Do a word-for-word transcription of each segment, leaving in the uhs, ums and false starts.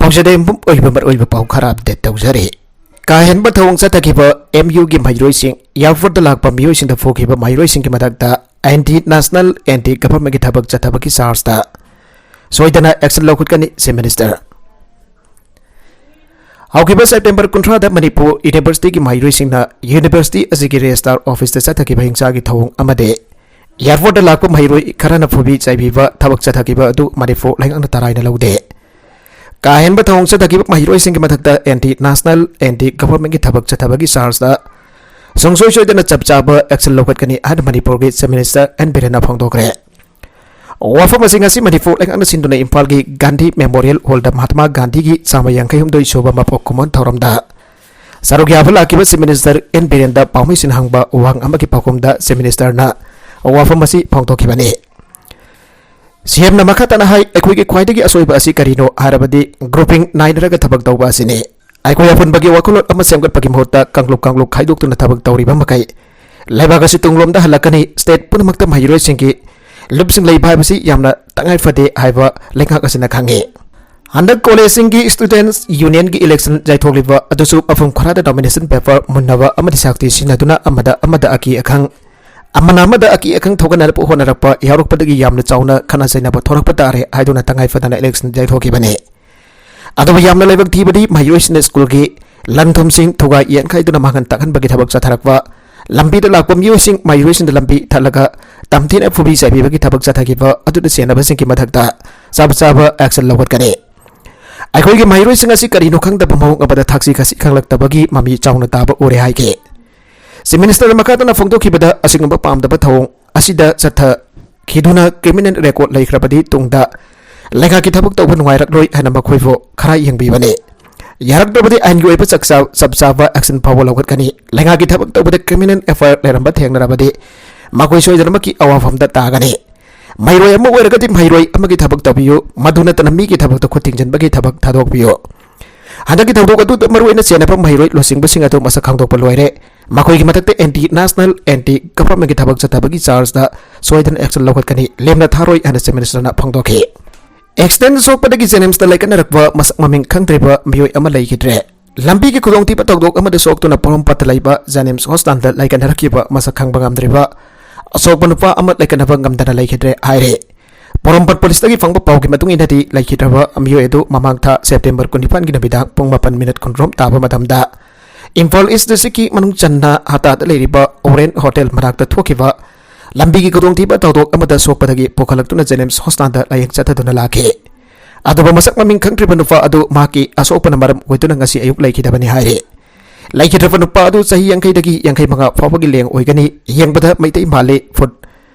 ꯄꯨꯖꯗꯦꯝꯕꯨꯝ ꯑꯣꯏꯕ ꯃꯔꯨꯑꯣꯏꯕ ꯄꯥꯎ ꯈꯔ ꯑꯞꯗꯦꯠ ꯇꯧꯖꯔꯤ꯫ ꯀꯥ ꯍꯦꯟꯕ ꯊꯧꯑꯣꯡ ꯆꯠꯊꯈꯤꯕ ꯑꯦꯝ ꯌꯨꯒꯤ ꯃꯍꯩꯔꯣꯏꯁꯤꯡ, ꯑꯦꯌꯥꯔꯄꯣꯔꯠꯇ ꯂꯥꯛꯄ ꯃꯤꯑꯣꯏꯁꯤꯡꯗ ꯐꯨꯈꯤꯕ ꯃꯍꯩꯔꯣꯏꯁꯤꯡꯒꯤ ꯃꯊꯛꯇ ꯑꯦꯟꯇꯤ ꯅꯦꯁꯅꯦꯜ, ꯑꯦꯟꯇꯤ ꯒꯚꯔꯟꯃꯦꯟꯒꯤ ꯊꯕꯛ ꯆꯠꯊꯕꯒꯤ ꯆꯥꯔꯖꯇ ꯁꯣꯏꯗꯅ ꯑꯦꯛꯁꯟ ꯂꯧꯈꯠꯀꯅꯤ, ꯆꯤꯐ ꯃꯤꯅꯤꯁꯇꯔ꯫ ꯍꯧꯈꯤꯕ ꯁꯦꯞꯇꯦꯝꯕꯔ ꯀꯨꯟꯊ꯭ꯔꯥꯗ ꯃꯅꯤꯄꯨꯔ ꯌꯨꯅꯤꯚꯔꯁꯤꯇꯤꯒꯤ ꯃꯍꯩꯔꯣꯏꯁꯤꯡꯅ ꯌꯨꯅꯤꯚꯔꯁꯤꯇꯤ ꯑꯁꯤꯒꯤ ꯔꯦꯖꯤꯁꯇ꯭ꯔꯥꯔ ꯑꯣꯐꯤꯁꯇ ꯆꯠꯊꯈꯤꯕ ꯍꯤꯡꯁꯥꯒꯤ ꯊꯧꯑꯣꯡ ꯑꯃꯗꯤ ꯑꯦꯌꯥꯔꯄꯣꯔꯠꯇ ꯂꯥꯛꯄ ꯃꯍꯩꯔꯣꯏ ꯈꯔꯅ ꯐꯨꯕꯤ ꯆꯩꯕꯤꯕ ꯊꯕꯛ ꯆꯠꯊꯈꯤꯕ ꯑꯗꯨ ꯃꯅꯤꯄꯨꯔ ꯂꯩꯉꯥꯛꯅ ꯇꯔꯥꯏꯅ ꯂꯧꯗꯦ꯫ ꯀꯥ ꯍꯦꯟꯕ ꯊꯧꯑꯣꯡ ꯆꯠꯊꯈꯤꯕ ꯃꯍꯩꯔꯣꯏꯁꯤꯡꯒꯤ ꯃꯊꯛꯇ ꯑꯦꯟꯇꯤ ꯅꯦꯁꯅꯦꯜ, ꯑꯦꯟꯇꯤ ꯒꯚꯔꯟꯃꯦꯟꯒꯤ ꯊꯕꯛ ꯆꯠꯊꯕꯒꯤ ꯆꯥꯔꯖꯇ ꯁꯨꯡꯁꯣꯏ ꯁꯣꯏꯗꯅ ꯆꯞ ꯆꯥꯕ ꯑꯦꯛꯁꯟ ꯂꯧꯈꯠꯀꯅꯤ ꯍꯥꯏꯅ ꯃꯅꯤꯄꯨꯔꯒꯤ ꯆꯤꯐ ꯃꯤꯅꯤꯁꯇꯔ ꯑꯦꯟ ꯕꯤꯔꯦꯟꯅ ꯐꯣꯡꯗꯣꯛꯈ꯭ꯔꯦ꯫ ꯋꯥꯐꯝ ꯑꯁꯤ ꯉꯁꯤ ꯃꯅꯤꯄꯨꯔ ꯂꯩꯉꯥꯛꯅ ꯁꯤꯟꯗꯨꯅ ꯏꯝꯐꯥꯜꯒꯤ ꯒꯥꯟꯙꯤ ꯃꯦꯃꯣꯔꯤꯌꯦꯜ ꯍꯣꯜꯗ ꯃꯍꯥꯇꯃꯥ ꯒꯥꯟꯙꯤꯒꯤ ꯆꯥꯝꯃ ꯌꯥꯡꯈꯩ ꯍꯨꯝꯗꯣꯏ ꯁꯨꯕ ꯃꯄꯣꯛ ꯀꯨꯝꯑꯣꯟ ꯊꯧꯔꯝꯗ ꯁꯔꯨꯛ ꯌꯥꯕ ꯂꯥꯛꯈꯤꯕ ꯆꯤꯐ ꯃꯤꯅꯤꯁꯇꯔ ꯑꯦꯟ ꯕꯤꯔꯦꯟꯗ ꯄꯥꯎꯃꯤꯁꯤꯡꯅ ꯍꯪꯕ ꯋꯥꯍꯪ ꯑꯃꯒꯤ ꯄꯥꯎꯈꯨꯝꯗ ꯆꯤꯐ ꯃꯤꯅꯤꯁꯇꯔꯅ ꯋꯥꯐꯝ ꯑꯁꯤ ꯐꯣꯡꯗꯣꯛꯈꯤꯕꯅꯤ꯫ ꯁꯤꯑꯦꯝꯅ ꯃꯈꯥ ꯇꯥꯅ ꯍꯥꯏ, ꯑꯩꯈꯣꯏꯒꯤ ꯈ꯭ꯋꯥꯏꯗꯒꯤ ꯑꯁꯣꯏꯕ ꯑꯁꯤ ꯀꯔꯤꯅꯣ ꯍꯥꯏꯔꯕꯗꯤ ꯒ꯭ꯔꯨꯄꯤꯡ ꯅꯥꯏꯅꯔꯒ ꯊꯕꯛ ꯇꯧꯕ ꯑꯁꯤꯅꯤ꯫ ꯑꯩꯈꯣꯏ ꯑꯄꯨꯟꯕꯒꯤ ꯋꯥꯈꯜꯂꯣꯟ ꯑꯃ ꯁꯦꯝꯒꯠꯄꯒꯤ ꯃꯍꯨꯠꯇ ꯀꯥꯡꯂꯨꯞ ꯀꯥꯡꯂꯨꯞ ꯈꯥꯏꯗꯣꯛꯇꯨꯅ ꯊꯕꯛ ꯇꯧꯔꯤꯕ ꯃꯈꯩ ꯂꯩꯕꯥꯛ ꯑꯁꯤ ꯇꯨꯡꯂꯣꯝꯗ ꯍꯜꯂꯛꯀꯅꯤ꯫ ꯁ꯭ꯇꯦꯠ ꯄꯨꯝꯅꯃꯛꯇ ꯃꯍꯩꯔꯣꯏꯁꯤꯡꯒꯤ ꯂꯨꯞꯁꯤꯡ ꯂꯩꯕ ꯍꯥꯏꯕꯁꯤ ꯌꯥꯝꯅ ꯇꯉꯥꯏ ꯐꯗꯦ ꯍꯥꯏꯕ ꯂꯩꯉꯥꯛ ꯑꯁꯤꯅ ꯈꯪꯉꯤ꯫ ꯍꯟꯗꯛ ꯀꯣꯂꯦꯖꯁꯤꯡꯒꯤ ꯁ꯭ꯇꯨꯗꯦꯟꯠꯁ ꯌꯨꯅꯤꯌꯟꯒꯤ ꯏꯂꯦꯛꯁꯟ ꯌꯩꯊꯣꯛꯂꯤꯕ ꯑꯗꯨꯁꯨ ꯃꯐꯝ ꯈꯔꯗ ꯅꯣꯃꯤꯅꯦꯁꯟ ꯄꯦꯄꯔ ꯃꯨꯟꯅꯕ ꯑꯃꯗꯤ ꯁꯛꯇꯤ ꯁꯤꯖꯤꯟꯅꯗꯨꯅ ꯑꯃꯗ ꯑꯃꯗ ꯑꯀꯤ ꯑꯈꯪ, ꯑꯃꯅ ꯑꯃꯗ ꯑꯀꯤ ꯑꯈꯪ ꯊꯣꯛꯍꯟꯅꯕ ꯍꯣꯠꯅꯔꯛꯄ ꯌꯥꯎꯔꯛꯄꯗꯒꯤ ꯌꯥꯝꯅ ꯆꯥꯎꯅ ꯈꯠꯅ ꯆꯩꯅꯕ ꯊꯣꯔꯛꯄ ꯇꯥꯔꯦ ꯍꯥꯏꯗꯨꯅ ꯇꯉꯥꯏ ꯐꯗꯅ ꯏꯂꯦꯛꯁꯟ ꯌꯩꯊꯣꯛꯈꯤꯕꯅꯤ꯫ ꯑꯗꯨꯕꯨ ꯌꯥꯝꯅ ꯂꯥꯏꯕꯛ ꯊꯤꯕꯗꯤ ꯃꯍꯩꯔꯣꯏꯁꯤꯡꯅ ꯁ꯭ꯀꯨꯜꯒꯤ ꯂꯟ ꯊꯨꯝꯁꯤꯡ ꯊꯨꯒꯥꯏ ꯌꯦꯟꯈꯥꯏꯗꯨꯅ ꯃꯥꯡꯍꯟ ꯇꯥꯛꯍꯟꯕꯒꯤ ꯊꯕꯛ ꯆꯠꯊꯔꯛꯄ, ꯂꯝꯕꯤꯗ ꯂꯥꯛꯄ ꯃꯤꯑꯣꯏꯁꯤꯡ ꯃꯍꯩꯔꯣꯏꯁꯤꯡꯗ ꯂꯝꯕꯤ ꯊꯠꯂꯒ ꯇꯝꯊꯤꯅ ꯐꯨꯕꯤ ꯆꯩꯕꯤꯕꯒꯤ ꯊꯕꯛ ꯆꯠꯊꯈꯤꯕ ꯑꯗꯨꯗ ꯆꯦꯟꯅꯕꯁꯤꯡꯒꯤ ꯃꯊꯛꯇ ꯆꯞ ꯆꯥꯕ ꯑꯦꯛꯁꯟ ꯂꯧꯈꯠꯀꯅꯤ꯫ ꯑꯩꯈꯣꯏꯒꯤ ꯃꯍꯩꯔꯣꯏꯁꯤꯡ ꯑꯁꯤ ꯀꯔꯤꯅꯣ ꯈꯪꯗꯕ ꯃꯑꯣꯡ ꯑꯃꯗ ꯊꯛꯁꯤ ꯈꯥꯁꯤ ꯈꯪꯂꯛꯇꯕꯒꯤ ꯃꯃꯤ ꯆꯥꯎꯅ ꯇꯥꯕ ꯎꯔꯦ ꯍꯥꯏꯈꯤ꯫ ꯆꯤꯐ ꯃꯤꯅꯤꯁꯇꯔꯅ ꯃꯈꯥ ꯇꯥꯅ ꯐꯣꯡꯗꯣꯛꯈꯤꯕꯗ, ꯑꯁꯤꯒꯨꯝꯕ ꯄꯥꯝꯗꯕ ꯊꯧꯑꯣꯡ ꯑꯁꯤꯗ ꯆꯠꯊꯈꯤꯗꯨꯅ ꯀ꯭ꯔꯤꯃꯤꯅꯦꯜ ꯔꯦꯀꯣꯔꯗ ꯂꯩꯈ꯭ꯔꯕꯗꯤ ꯇꯨꯡꯗ ꯂꯩꯉꯥꯛꯀꯤ ꯊꯕꯛ ꯇꯧꯕ ꯅꯨꯡꯉꯥꯏꯔꯛꯂꯣꯏ ꯍꯥꯏꯅ ꯃꯈꯣꯏꯕꯨ ꯈꯔ ꯌꯦꯡꯕꯤꯕꯅꯤ꯫ ꯌꯥꯔꯛꯇ꯭ꯔꯕꯗꯤ ꯑꯥꯏꯟꯒꯤ ꯑꯣꯏꯕ ꯆꯞ ꯆꯥ-, ꯆꯞ ꯆꯥꯕ ꯑꯦꯛꯁꯟ ꯐꯥꯎꯕ ꯂꯧꯈꯠꯀꯅꯤ꯫ ꯂꯩꯉꯥꯛꯀꯤ ꯊꯕꯛ ꯇꯧꯕꯗ ꯀ꯭ꯔꯤꯃꯤꯅꯦꯜ ꯑꯦꯐ ꯑꯥꯏ ꯑꯥꯔ ꯂꯩꯔꯝꯕ ꯊꯦꯡꯅꯔꯕꯗꯤ ꯃꯈꯣꯏ ꯁꯣꯏꯗꯅꯃꯛꯀꯤ ꯑꯋꯥꯐꯝꯗ ꯇꯥꯒꯅꯤ꯫ ꯃꯍꯩꯔꯣꯏ ꯑꯃ ꯑꯣꯏꯔꯒꯗꯤ ꯃꯍꯩꯔꯣꯏ ꯑꯃꯒꯤ ꯊꯕꯛ ꯇꯧꯕꯤꯌꯨ, ꯃꯗꯨ ꯅꯠꯇꯅ ꯃꯤꯒꯤ ꯊꯕꯛꯇ ꯈꯨꯠ ꯊꯤꯡꯖꯤꯟꯕꯒꯤ ꯊꯕꯛ ꯊꯥꯗꯣꯛꯄꯤꯌꯨ꯫ ꯍꯟꯗꯛꯀꯤ ꯊꯧꯗꯣꯛ ꯑꯗꯨꯗ ꯃꯔꯨꯑꯣꯏꯅ ꯆꯦꯟꯅꯕ ꯃꯍꯩꯔꯣꯏ ꯂꯨꯆꯤꯡꯕꯁꯤꯡ ꯑꯗꯨ ꯃꯁꯛ ꯈꯪꯗꯣꯛꯄ ꯂꯣꯏꯔꯦ꯫ ꯃꯈꯣꯏꯒꯤ ꯃꯊꯛꯇ ꯑꯦꯟꯇꯤ ꯅꯦꯁꯅꯦꯜ, ꯑꯦꯟꯇꯤ ꯒꯚꯔꯟꯃꯦꯟꯒꯤ ꯊꯕꯛ ꯆꯠꯊꯕꯒꯤ ꯆꯥꯔꯖꯇ ꯁꯣꯏꯗꯅ ꯑꯦꯛꯁꯟ ꯂꯧꯈꯠꯀꯅꯤ, ꯂꯦꯝꯅ ꯊꯥꯔꯣꯏ ꯍꯥꯏꯅ ꯆꯤꯐ ꯃꯤꯅꯤꯁꯇꯔꯅ ꯐꯣꯡꯗꯣꯛꯈꯤ꯫ ꯑꯦꯛꯁꯤꯗꯦꯟ ꯁꯣꯛꯄꯗꯒꯤ ꯖꯦꯅꯤꯝꯁꯇ ꯂꯥꯏꯀꯠꯅꯔꯛꯄ ꯃꯁꯛ ꯃꯃꯤꯡ ꯈꯪꯗ꯭ꯔꯤꯕ ꯃꯤꯑꯣꯏ ꯑꯃ ꯂꯩꯈꯤꯗ꯭ꯔꯦ꯫ ꯂꯝꯕꯤꯒꯤ ꯈꯨꯗꯣꯡꯊꯤꯕ ꯊꯧꯗꯣꯛ ꯑꯃꯗ ꯁꯣꯛꯇꯨꯅ ꯄꯣꯔꯣꯝꯄꯥꯠꯇ ꯂꯩꯕ ꯖꯦꯅꯤꯝꯁ ꯍꯣꯁꯄꯤꯇꯥꯜꯗ ꯂꯥꯏꯀꯠꯅꯔꯛꯈꯤꯕ ꯃꯁꯛ ꯈꯪꯕ ꯉꯝꯗ꯭ꯔꯤꯕ ꯑꯁꯣꯛꯄ ꯅꯨꯄꯥ ꯑꯃ ꯂꯥꯏꯀꯠꯅꯕ ꯉꯝꯗꯅ ꯂꯩꯈꯤꯗ꯭ꯔꯦ ꯍꯥꯏꯔꯦ꯫ ꯄꯣꯔꯣꯝꯄꯥꯠ ꯄꯨꯂꯤꯁꯇꯒꯤ ꯐꯪꯕ ꯄꯥꯎꯒꯤ ꯃꯇꯨꯡ ꯏꯟꯅꯗꯤ, ꯂꯩꯈꯤꯗ꯭ꯔꯕ ꯃꯤꯑꯣꯏ ꯑꯗꯨ ꯃꯃꯥꯡ ꯊꯥ ꯁꯦꯞꯇꯦꯝꯕꯔ ꯀꯨꯟꯅꯤꯄꯥꯟꯒꯤ ꯅꯨꯃꯤꯗꯥꯡ ꯄꯨꯡ ꯃꯥꯄꯟ ꯃꯤꯅꯠ ꯀꯨꯟꯊ꯭ꯔꯣꯝ ꯇꯥꯕ ꯃꯇꯝꯗ ꯏꯝꯐꯥꯜ ꯏꯁ ꯗꯤꯁꯇ꯭ꯔꯤꯛꯀꯤ ꯃꯅꯨꯡ ꯆꯟꯅ ꯍꯇꯥꯗ ꯂꯩꯔꯤꯕ ꯑꯣꯔꯦꯟ ꯍꯣꯇꯦꯜ ꯃꯅꯥꯛꯇ ꯊꯣꯛꯈꯤꯕ ꯂꯝꯕꯤꯒꯤ ꯈꯨꯗꯣꯡꯊꯤꯕ ꯊꯧꯗꯣꯛ ꯑꯃꯗ ꯁꯣꯛꯄꯗꯒꯤ ꯄꯨꯈꯠꯂꯛꯇꯨꯅ ꯖꯦꯅꯤꯝꯁ ꯍꯣꯁꯄꯤꯇꯥꯜꯗ ꯂꯥꯌꯦꯡ ꯆꯠꯊꯗꯨꯅ ꯂꯥꯛꯈꯤ꯫ ꯑꯗꯨꯕꯨ ꯃꯁꯛ ꯃꯃꯤꯡ ꯈꯪꯗ꯭ꯔꯤꯕ ꯅꯨꯄꯥ ꯑꯗꯨ ꯃꯍꯥꯛꯀꯤ ꯑꯁꯣꯛꯄꯅ ꯃꯔꯝ ꯑꯣꯏꯗꯨꯅ ꯉꯁꯤ ꯑꯌꯨꯛ ꯂꯩꯈꯤꯗꯕꯅꯤ ꯍꯥꯏꯔꯤ꯫ ꯂꯩꯈꯤꯗ꯭ꯔꯕ ꯅꯨꯄꯥ ꯑꯗꯨ ꯆꯍꯤ ꯌꯥꯡꯈꯩꯗꯒꯤ ꯌꯥꯡꯈꯩ ꯃꯉꯥ ꯐꯥꯎꯕꯒꯤ ꯂꯦꯡ ꯑꯣꯏꯒꯅꯤ꯫ ꯌꯦꯡꯕꯗ ꯃꯩꯇꯩ ꯃꯥꯜꯂꯤ꯫ ꯐꯨꯠ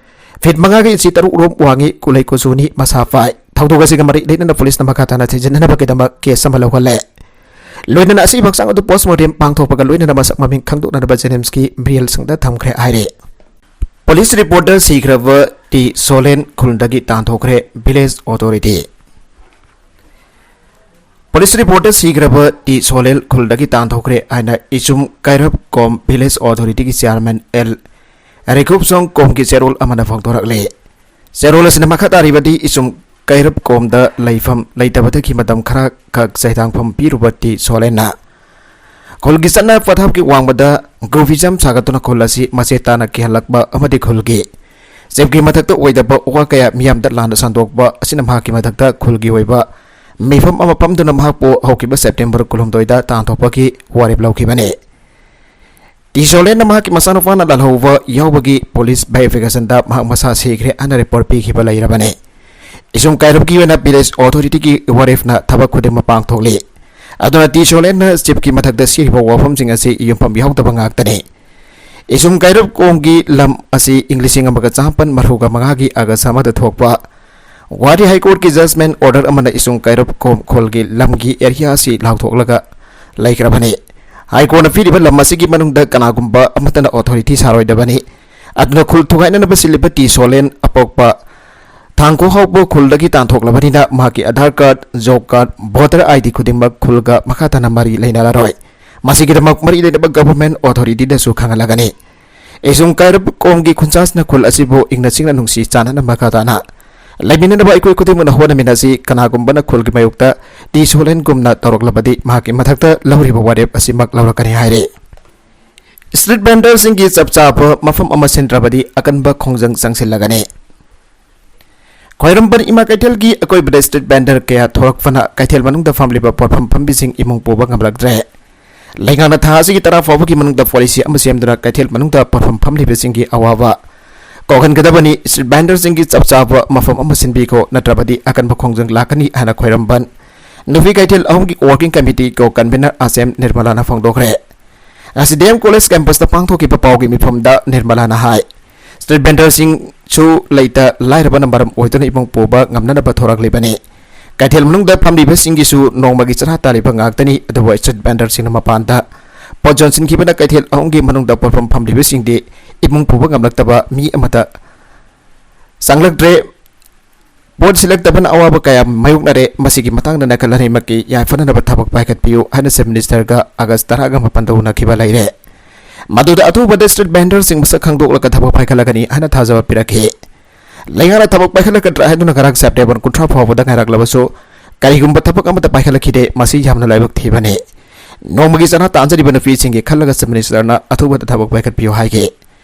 ꯐꯤꯠ ꯃꯉꯥꯒ ꯏꯟꯆꯤ ꯇꯔꯨꯛ ꯔꯣꯝ ꯋꯥꯡꯉꯤ꯫ ꯀꯨꯂꯩ ꯀꯨꯆꯨꯅꯤ꯫ ꯃꯁꯥ ꯄꯥꯏ꯫ ꯊꯧꯗꯣꯛ ꯑꯁꯤꯒ ꯃꯔꯤ ꯂꯩꯅꯅ ꯄꯨꯂꯤꯁꯅ ꯃꯈꯥ ꯇꯥꯅ ꯊꯤꯖꯤꯟꯅꯅꯕꯒꯤꯗꯃꯛ ꯀꯦꯁ ꯑꯃ ꯂꯧꯍꯜꯂꯦ꯫ ꯂꯣꯏꯅꯅ ꯑꯁꯤꯕ ꯍꯛꯆꯥꯡ ꯑꯗꯨ ꯄꯣꯁꯃꯣꯔꯇꯦꯝ ꯄꯥꯡꯊꯣꯛꯄꯒ ꯂꯣꯏꯅꯅ ꯃꯁꯛ ꯃꯃꯤꯡ ꯈꯪꯗꯣꯛꯅꯅꯕ ꯖꯦꯅꯤꯝꯁꯀꯤ ꯃꯤꯔꯦꯜꯁꯤꯡꯗ ꯊꯝꯈ꯭ꯔꯦ ꯍꯥꯏꯔꯤ꯫ ꯄꯨꯂꯤꯁ ꯔꯤꯄꯣꯔꯠꯇ ꯁꯤꯈ꯭ꯔꯕ ꯇꯤ ꯁꯣꯂꯦꯟ ꯈꯨꯜꯗꯒꯤ ꯇꯥꯟꯊꯣꯛꯈ꯭ꯔꯦ ꯚꯤꯂꯦꯖ ꯑꯣꯊꯣꯔꯤꯇꯤ꯫ ꯄꯨꯂꯤꯁ ꯔꯤꯄꯣꯔꯠꯇ ꯁꯤꯈ꯭ꯔꯕ ꯇꯤ ꯁꯣꯂꯦꯟ ꯈꯨꯜꯗꯒꯤ ꯇꯥꯟꯊꯣꯛꯈ꯭ꯔꯦ ꯍꯥꯏꯅ ꯏꯆꯨꯝ ꯀꯩꯔꯞ ꯀꯣꯝ ꯚꯤꯂꯦꯖ ꯑꯣꯊꯣꯔꯤꯇꯤꯒꯤ ꯆꯤꯌꯥꯔꯃꯦꯟ ꯑꯦꯜ ꯔꯤꯀꯨꯞꯁꯣꯡ ꯀꯣꯝꯒꯤ ꯆꯦꯔꯣꯜ ꯑꯃꯅ ꯐꯣꯡꯗꯣꯔꯛꯂꯤ꯫ ꯆꯦꯔꯣꯜ ꯑꯁꯤꯅ ꯃꯈꯥ ꯇꯥꯔꯤꯕꯗꯤ ꯏꯆꯨꯝ ꯀꯩꯔꯞ ꯀꯣꯝꯗ ꯂꯩꯐꯝ ꯂꯩꯇꯕꯗꯒꯤ ꯃꯇꯝ ꯈꯔ ꯈꯛ ꯆꯩꯊꯥꯡꯐꯝ ꯄꯤꯔꯨꯕ ꯇꯤ ꯁꯣꯂꯦꯟꯅ ꯈꯨꯜꯒꯤ ꯆꯠꯅ ꯄꯊꯥꯞꯀꯤ ꯋꯥꯡꯃꯗ ꯒ꯭ꯔꯨꯚꯤꯖꯝ ꯁꯥꯒꯠꯇꯨꯅ ꯈꯨꯜ ꯑꯁꯤ ꯃꯆꯦ ꯇꯥꯅ ꯀꯤꯍꯜꯂꯛꯄ ꯑꯃꯗꯤ ꯈꯨꯜꯒꯤ ꯆꯤꯞꯀꯤ ꯃꯊꯛꯇ ꯑꯣꯏꯗꯕ ꯋꯥ ꯀꯌꯥ ꯃꯤꯌꯥꯝꯗ ꯂꯥꯟꯅ ꯁꯟꯗꯣꯛꯄ ꯑꯁꯤꯅ ꯃꯍꯥꯛꯀꯤ ꯃꯊꯛꯇ ꯈꯨꯜꯒꯤ ꯑꯣꯏꯕ ꯃꯤꯐꯝ ꯑꯃ ꯐꯝꯗꯨꯅ ꯃꯍꯥꯛꯄꯨ ꯍꯧꯈꯤꯕ ꯁꯦꯞꯇꯦꯝꯕꯔ ꯀꯨꯟꯍꯨꯝꯗꯣꯏꯗ ꯇꯥꯟꯊꯣꯛꯄꯒꯤ ꯋꯥꯔꯦꯞ ꯂꯧꯈꯤꯕꯅꯤ꯫ ꯇꯤ ꯁꯣꯂꯦꯟꯅ ꯃꯍꯥꯛꯀꯤ ꯃꯆꯥꯅꯨꯄꯥꯅ ꯂꯥꯜꯍꯧꯕ ꯌꯥꯎꯕꯒꯤ ꯄꯨꯂꯤꯁ ꯚꯦꯔꯤꯐꯤꯀꯦꯁꯟꯗ ꯃꯍꯥꯛ ꯃꯁꯥ ꯁꯤꯈ꯭ꯔꯦ ꯍꯥꯏꯅ ꯔꯤꯄꯣꯔꯠ ꯄꯤꯈꯤꯕ ꯂꯩꯔꯕꯅꯤ꯫ ꯏꯁꯨꯝ ꯀꯥꯏꯔꯨꯞꯀꯤ ꯑꯣꯏꯅ ꯚꯤꯂꯦꯖ ꯑꯣꯊꯣꯔꯤꯇꯤꯒꯤ ꯋꯥꯔꯦꯞꯅ ꯊꯕꯛ ꯈꯨꯗꯤꯡꯃꯛ ꯄꯥꯡꯊꯣꯛꯂꯤ꯫ ꯑꯗꯨꯅ ꯇꯤ ꯁꯣꯂꯦꯟꯅ ꯆꯤꯞꯀꯤ ꯃꯊꯛꯇ ꯁꯤꯔꯤꯕ ꯋꯥꯐꯝꯁꯤꯡ ꯑꯁꯤ ꯌꯨꯝꯐꯝ ꯌꯥꯎꯗꯕ ꯉꯥꯛꯇꯅꯤ꯫ ꯏꯁꯨꯝ ꯀꯥꯏꯔꯨꯞ ꯀꯣꯝꯒꯤ ꯂꯝ ꯑꯁꯤ ꯏꯪ ꯂꯤꯁꯤꯡ ꯑꯃꯒ ꯆꯃꯥꯄꯟ ꯃꯔꯤꯐꯨ ꯃꯉꯥꯒꯤ ꯑꯥꯒꯁ ꯑꯃꯗ ꯊꯣꯛꯄ ꯒꯨꯋꯥꯍꯥꯇꯤ ꯍꯥꯏ ꯀꯣꯔꯠꯀꯤ ꯖꯖꯃꯦꯟ ꯑꯣꯔꯗꯔ ꯑꯃꯅ ꯏꯁꯨꯝ ꯀꯥꯏꯔꯨꯞ ꯀꯣꯝ ꯈꯨꯜꯒꯤ ꯂꯝꯒꯤ ꯑꯦꯔꯤꯌꯥ ꯑꯁꯤ ꯂꯥꯎꯊꯣꯛꯂꯒ ꯂꯩꯈ꯭ꯔꯕꯅꯤ꯫ ꯍꯥꯏ ꯀꯣꯔꯠꯅ ꯄꯤꯔꯤꯕ ꯂꯝ ꯑꯁꯤꯒꯤ ꯃꯅꯨꯡꯗ ꯀꯅꯥꯒꯨꯝꯕ ꯑꯃꯠꯇꯅ ꯑꯣꯊꯣꯔꯤꯇꯤ ꯁꯥꯔꯣꯏꯗꯕꯅꯤ꯫ ꯑꯗꯨꯅ ꯈꯨꯜ ꯊꯨꯒꯥꯏꯅꯅꯕ ꯁꯤꯜꯂꯤꯕ ꯇꯤ ꯁꯣꯂꯦꯟ ꯑꯄꯣꯛꯄ ꯊꯥꯡꯈꯣ ꯍꯥꯎꯕ ꯈꯨꯜꯗꯒꯤ ꯇꯥꯟꯊꯣꯛꯂꯕꯅꯤꯅ ꯃꯍꯥꯛꯀꯤ Aadhaar card, job card, voter I D ꯈꯨꯗꯤꯡꯃꯛ ꯈꯨꯜꯒ ꯃꯈꯥ ꯇꯥꯅ ꯃꯔꯤ ꯂꯩꯅꯔꯔꯣꯏ꯫ ꯃꯁꯤꯒꯤꯗꯃꯛ ꯃꯔꯤ ꯂꯩꯅꯕ ꯒꯚꯔꯟꯃꯦꯟꯠ ꯑꯣꯊꯣꯔꯤꯇꯤꯗꯁꯨ ꯈꯪꯍꯜꯂꯒꯅꯤ꯫ ꯏꯁꯨꯝ ꯀꯥꯏꯔꯨꯞ ꯀꯣꯝꯒꯤ ꯈꯨꯟꯖꯥꯁꯤꯅ ꯈꯨꯜ ꯑꯁꯤꯕꯨ ꯏꯪꯅ ꯆꯤꯛꯅ ꯅꯨꯡꯁꯤ ꯆꯥꯟꯅꯅ ꯃꯈꯥ ꯇꯥꯅ ꯂꯩꯃꯤꯟꯅꯅꯕ ꯑꯩꯈꯣꯏ ꯈꯨꯗꯤꯡꯃꯛꯅ ꯍꯣꯠꯅꯃꯤꯟꯅꯁꯤ꯫ ꯀꯅꯥꯒꯨꯝꯕꯅ ꯈꯨꯜꯒꯤ ꯃꯥꯌꯣꯛꯇ ꯇꯤ ꯁꯣꯂꯦꯟꯒꯨꯝꯅ ꯇꯧꯔꯛꯂꯕꯗꯤ ꯃꯍꯥꯛꯀꯤ ꯃꯊꯛꯇ ꯂꯧꯔꯤꯕ ꯋꯥꯔꯦꯞ ꯑꯁꯤꯃꯛ ꯂꯧꯔꯛꯀꯅꯤ ꯍꯥꯏꯔꯤ꯫ ꯁ꯭ꯇ꯭ꯔꯤꯠ ꯚꯦꯟꯗꯔꯁꯤꯡꯒꯤ ꯆꯞ ꯆꯥꯕ ꯃꯐꯝ ꯑꯃ ꯁꯤꯟꯗ꯭ꯔꯕꯗꯤ ꯑꯀꯟꯕ ꯈꯣꯡꯖꯪ ꯆꯪꯁꯤꯜꯂꯒꯅꯤ꯫ ꯈ꯭ꯋꯥꯏꯔꯝꯕꯟ ꯏꯃꯥ ꯀꯩꯊꯦꯜꯒꯤ ꯑꯀꯣꯏꯕꯗ ꯁ꯭ꯇ꯭ꯔꯤꯠ ꯚꯦꯟꯗꯔ ꯀꯌꯥ ꯊꯣꯔꯛꯄꯅ ꯀꯩꯊꯦꯜ ꯃꯅꯨꯡꯗ ꯐꯝꯂꯤꯕ ꯄꯣꯠꯐꯝ ꯐꯝꯕꯤꯁꯤꯡ ꯏꯃꯨꯡ ꯄꯨꯕ ꯉꯝꯂꯛꯇ꯭ꯔꯦ꯫ ꯂꯩꯉꯥꯛꯅ ꯊꯥ ꯑꯁꯤꯒꯤ ꯇꯔꯥ ꯐꯥꯎꯕꯒꯤ ꯃꯅꯨꯡꯗ ꯄꯣꯂꯤꯁꯤ ꯑꯃ ꯁꯦꯝꯗꯨꯅ ꯀꯩꯊꯦꯜ ꯃꯅꯨꯡꯗ ꯄꯣꯠꯐꯝ ꯐꯝꯂꯤꯕꯁꯤꯡꯒꯤ ꯑꯋꯥꯕ ꯀꯣꯛꯍꯟꯒꯗꯕꯅꯤ꯫ ꯁ꯭ꯇ꯭ꯔꯤꯠ ꯚꯦꯟꯗꯔꯁꯤꯡꯒꯤ ꯆꯞ ꯆꯥꯕ ꯃꯐꯝ ꯑꯃ ꯁꯤꯟꯕꯤꯈꯣ, ꯅꯠꯇ꯭ꯔꯕꯗꯤ ꯑꯀꯟꯕ ꯈꯣꯡꯖꯪ ꯂꯥꯛꯀꯅꯤ ꯍꯥꯏꯅ ꯈ꯭ꯋꯥꯏꯔꯝꯕꯟ ꯅꯨꯄꯤ ꯀꯩꯊꯦꯜ ꯑꯍꯨꯝꯒꯤ ꯋꯥꯔꯀꯤꯡ ꯀꯃꯤꯇꯤ ꯀꯣ ꯀꯟꯚꯤꯅꯔ ꯑꯥꯔ ꯁꯤ ꯑꯦꯝ ꯅꯤꯔꯃꯂꯥꯅ ꯐꯣꯡꯗꯣꯛꯈ꯭ꯔꯦ꯫ ꯉꯁꯤ ꯗꯤ ꯑꯦꯝ ꯀꯣꯂꯦꯖ ꯀꯦꯝꯄꯁꯇ ꯄꯥꯡꯊꯣꯛꯈꯤꯕ ꯄꯥꯎꯒꯤ ꯃꯤꯐꯝꯗ ꯅꯤꯔꯃꯂꯥꯅ ꯍꯥꯏ, ꯁ꯭ꯇ꯭ꯔꯤꯠ ꯚꯦꯟꯗꯔꯁꯤꯡꯁꯨ ꯂꯩꯇ ꯂꯥꯏꯔꯕꯅ ꯃꯔꯝ ꯑꯣꯏꯗꯨꯅ ꯏꯃꯨꯡ ꯄꯨꯕ ꯉꯝꯅꯅꯕ ꯊꯣꯔꯛꯂꯤꯕꯅꯤ꯫ ꯀꯩꯊꯦꯜ ꯃꯅꯨꯡꯗ ꯐꯝꯂꯤꯕꯁꯤꯡꯒꯤꯁꯨ ꯅꯣꯡꯃꯒꯤ ꯆꯔꯥ ꯇꯥꯜꯂꯤꯕ ꯉꯥꯛꯇꯅꯤ, ꯑꯗꯨꯕꯨ ꯁ꯭ꯇ꯭ꯔꯤꯠ ꯚꯦꯟꯗꯔꯁꯤꯡꯅ ꯃꯄꯥꯟꯗ ꯄꯣꯠ ꯌꯣꯟꯁꯤꯟꯈꯤꯕꯅ ꯀꯩꯊꯦꯜ ꯑꯍꯨꯝꯒꯤ ꯃꯅꯨꯡꯗ ꯄꯣꯠꯐꯝ ꯐꯝꯂꯤꯕꯁꯤꯡꯗꯤ ꯏꯃꯨꯡ ꯄꯨꯕ ꯉꯝꯂꯛꯇꯕ ꯃꯤ ꯑꯃꯠꯇ ꯆꯪꯂꯛꯇ꯭ꯔꯦ꯫ ꯄꯣꯠ ꯁꯤꯜꯂꯛꯇꯕꯅ ꯑꯋꯥꯕ ꯀꯌꯥ ꯃꯥꯌꯣꯛꯅꯔꯦ꯫ ꯃꯁꯤꯒꯤ ꯃꯇꯥꯡꯗ ꯅꯥꯀꯜ ꯑꯅꯤꯃꯛꯀꯤ ꯌꯥꯏꯐꯅꯅꯕ ꯊꯕꯛ ꯄꯥꯏꯈꯠꯄꯤꯌꯨ ꯍꯥꯏꯅ ꯆꯤꯐ ꯃꯤꯅꯤꯁꯇꯔꯒ ꯑꯥꯒꯁ ꯇꯔꯥꯒ ꯃꯥꯄꯟꯗ ꯎꯅꯈꯤꯕ ꯂꯩꯔꯦ꯫ ꯃꯗꯨꯗ ꯑꯊꯨꯕꯗ ꯁ꯭ꯇ꯭ꯔꯤꯠ ꯚꯦꯟꯗꯔꯁꯤꯡ ꯃꯁꯛ ꯈꯪꯗꯣꯛꯂꯒ ꯊꯕꯛ ꯄꯥꯏꯈꯠꯂꯒꯅꯤ ꯍꯥꯏꯅ ꯊꯥꯖꯕ ꯄꯤꯔꯛꯈꯤ꯫ ꯂꯩꯉꯥꯛꯅ ꯊꯕꯛ ꯄꯥꯏꯈꯠꯂꯛꯀꯗ꯭ꯔꯥ ꯍꯥꯏꯗꯨꯅ ꯉꯔꯥꯡ ꯁꯦꯞꯇꯦꯝꯕꯔ ꯀꯨꯟꯊ꯭ꯔꯥ ꯐꯥꯎꯕꯗ ꯉꯥꯏꯔꯛꯂꯕꯁꯨ ꯀꯔꯤꯒꯨꯝꯕ ꯊꯕꯛ ꯑꯃꯠꯇ ꯄꯥꯏꯈꯠꯂꯛꯈꯤꯗꯦ꯫ ꯃꯁꯤ ꯌꯥꯝꯅ ꯂꯥꯏꯕꯛ ꯊꯤꯕꯅꯤ꯫ ꯅꯣꯡꯃꯒꯤ ꯆꯔꯥ ꯇꯥꯟꯖꯔꯤꯕ ꯅꯨꯄꯤꯁꯤꯡꯒꯤ ꯈꯜꯂꯒ ꯆꯤꯐ ꯃꯤꯅꯤꯁꯇꯔꯅ ꯑꯊꯨꯕꯗ ꯊꯕꯛ ꯄꯥꯏꯈꯠꯄꯤꯌꯨ ꯍꯥꯏꯈꯤ꯫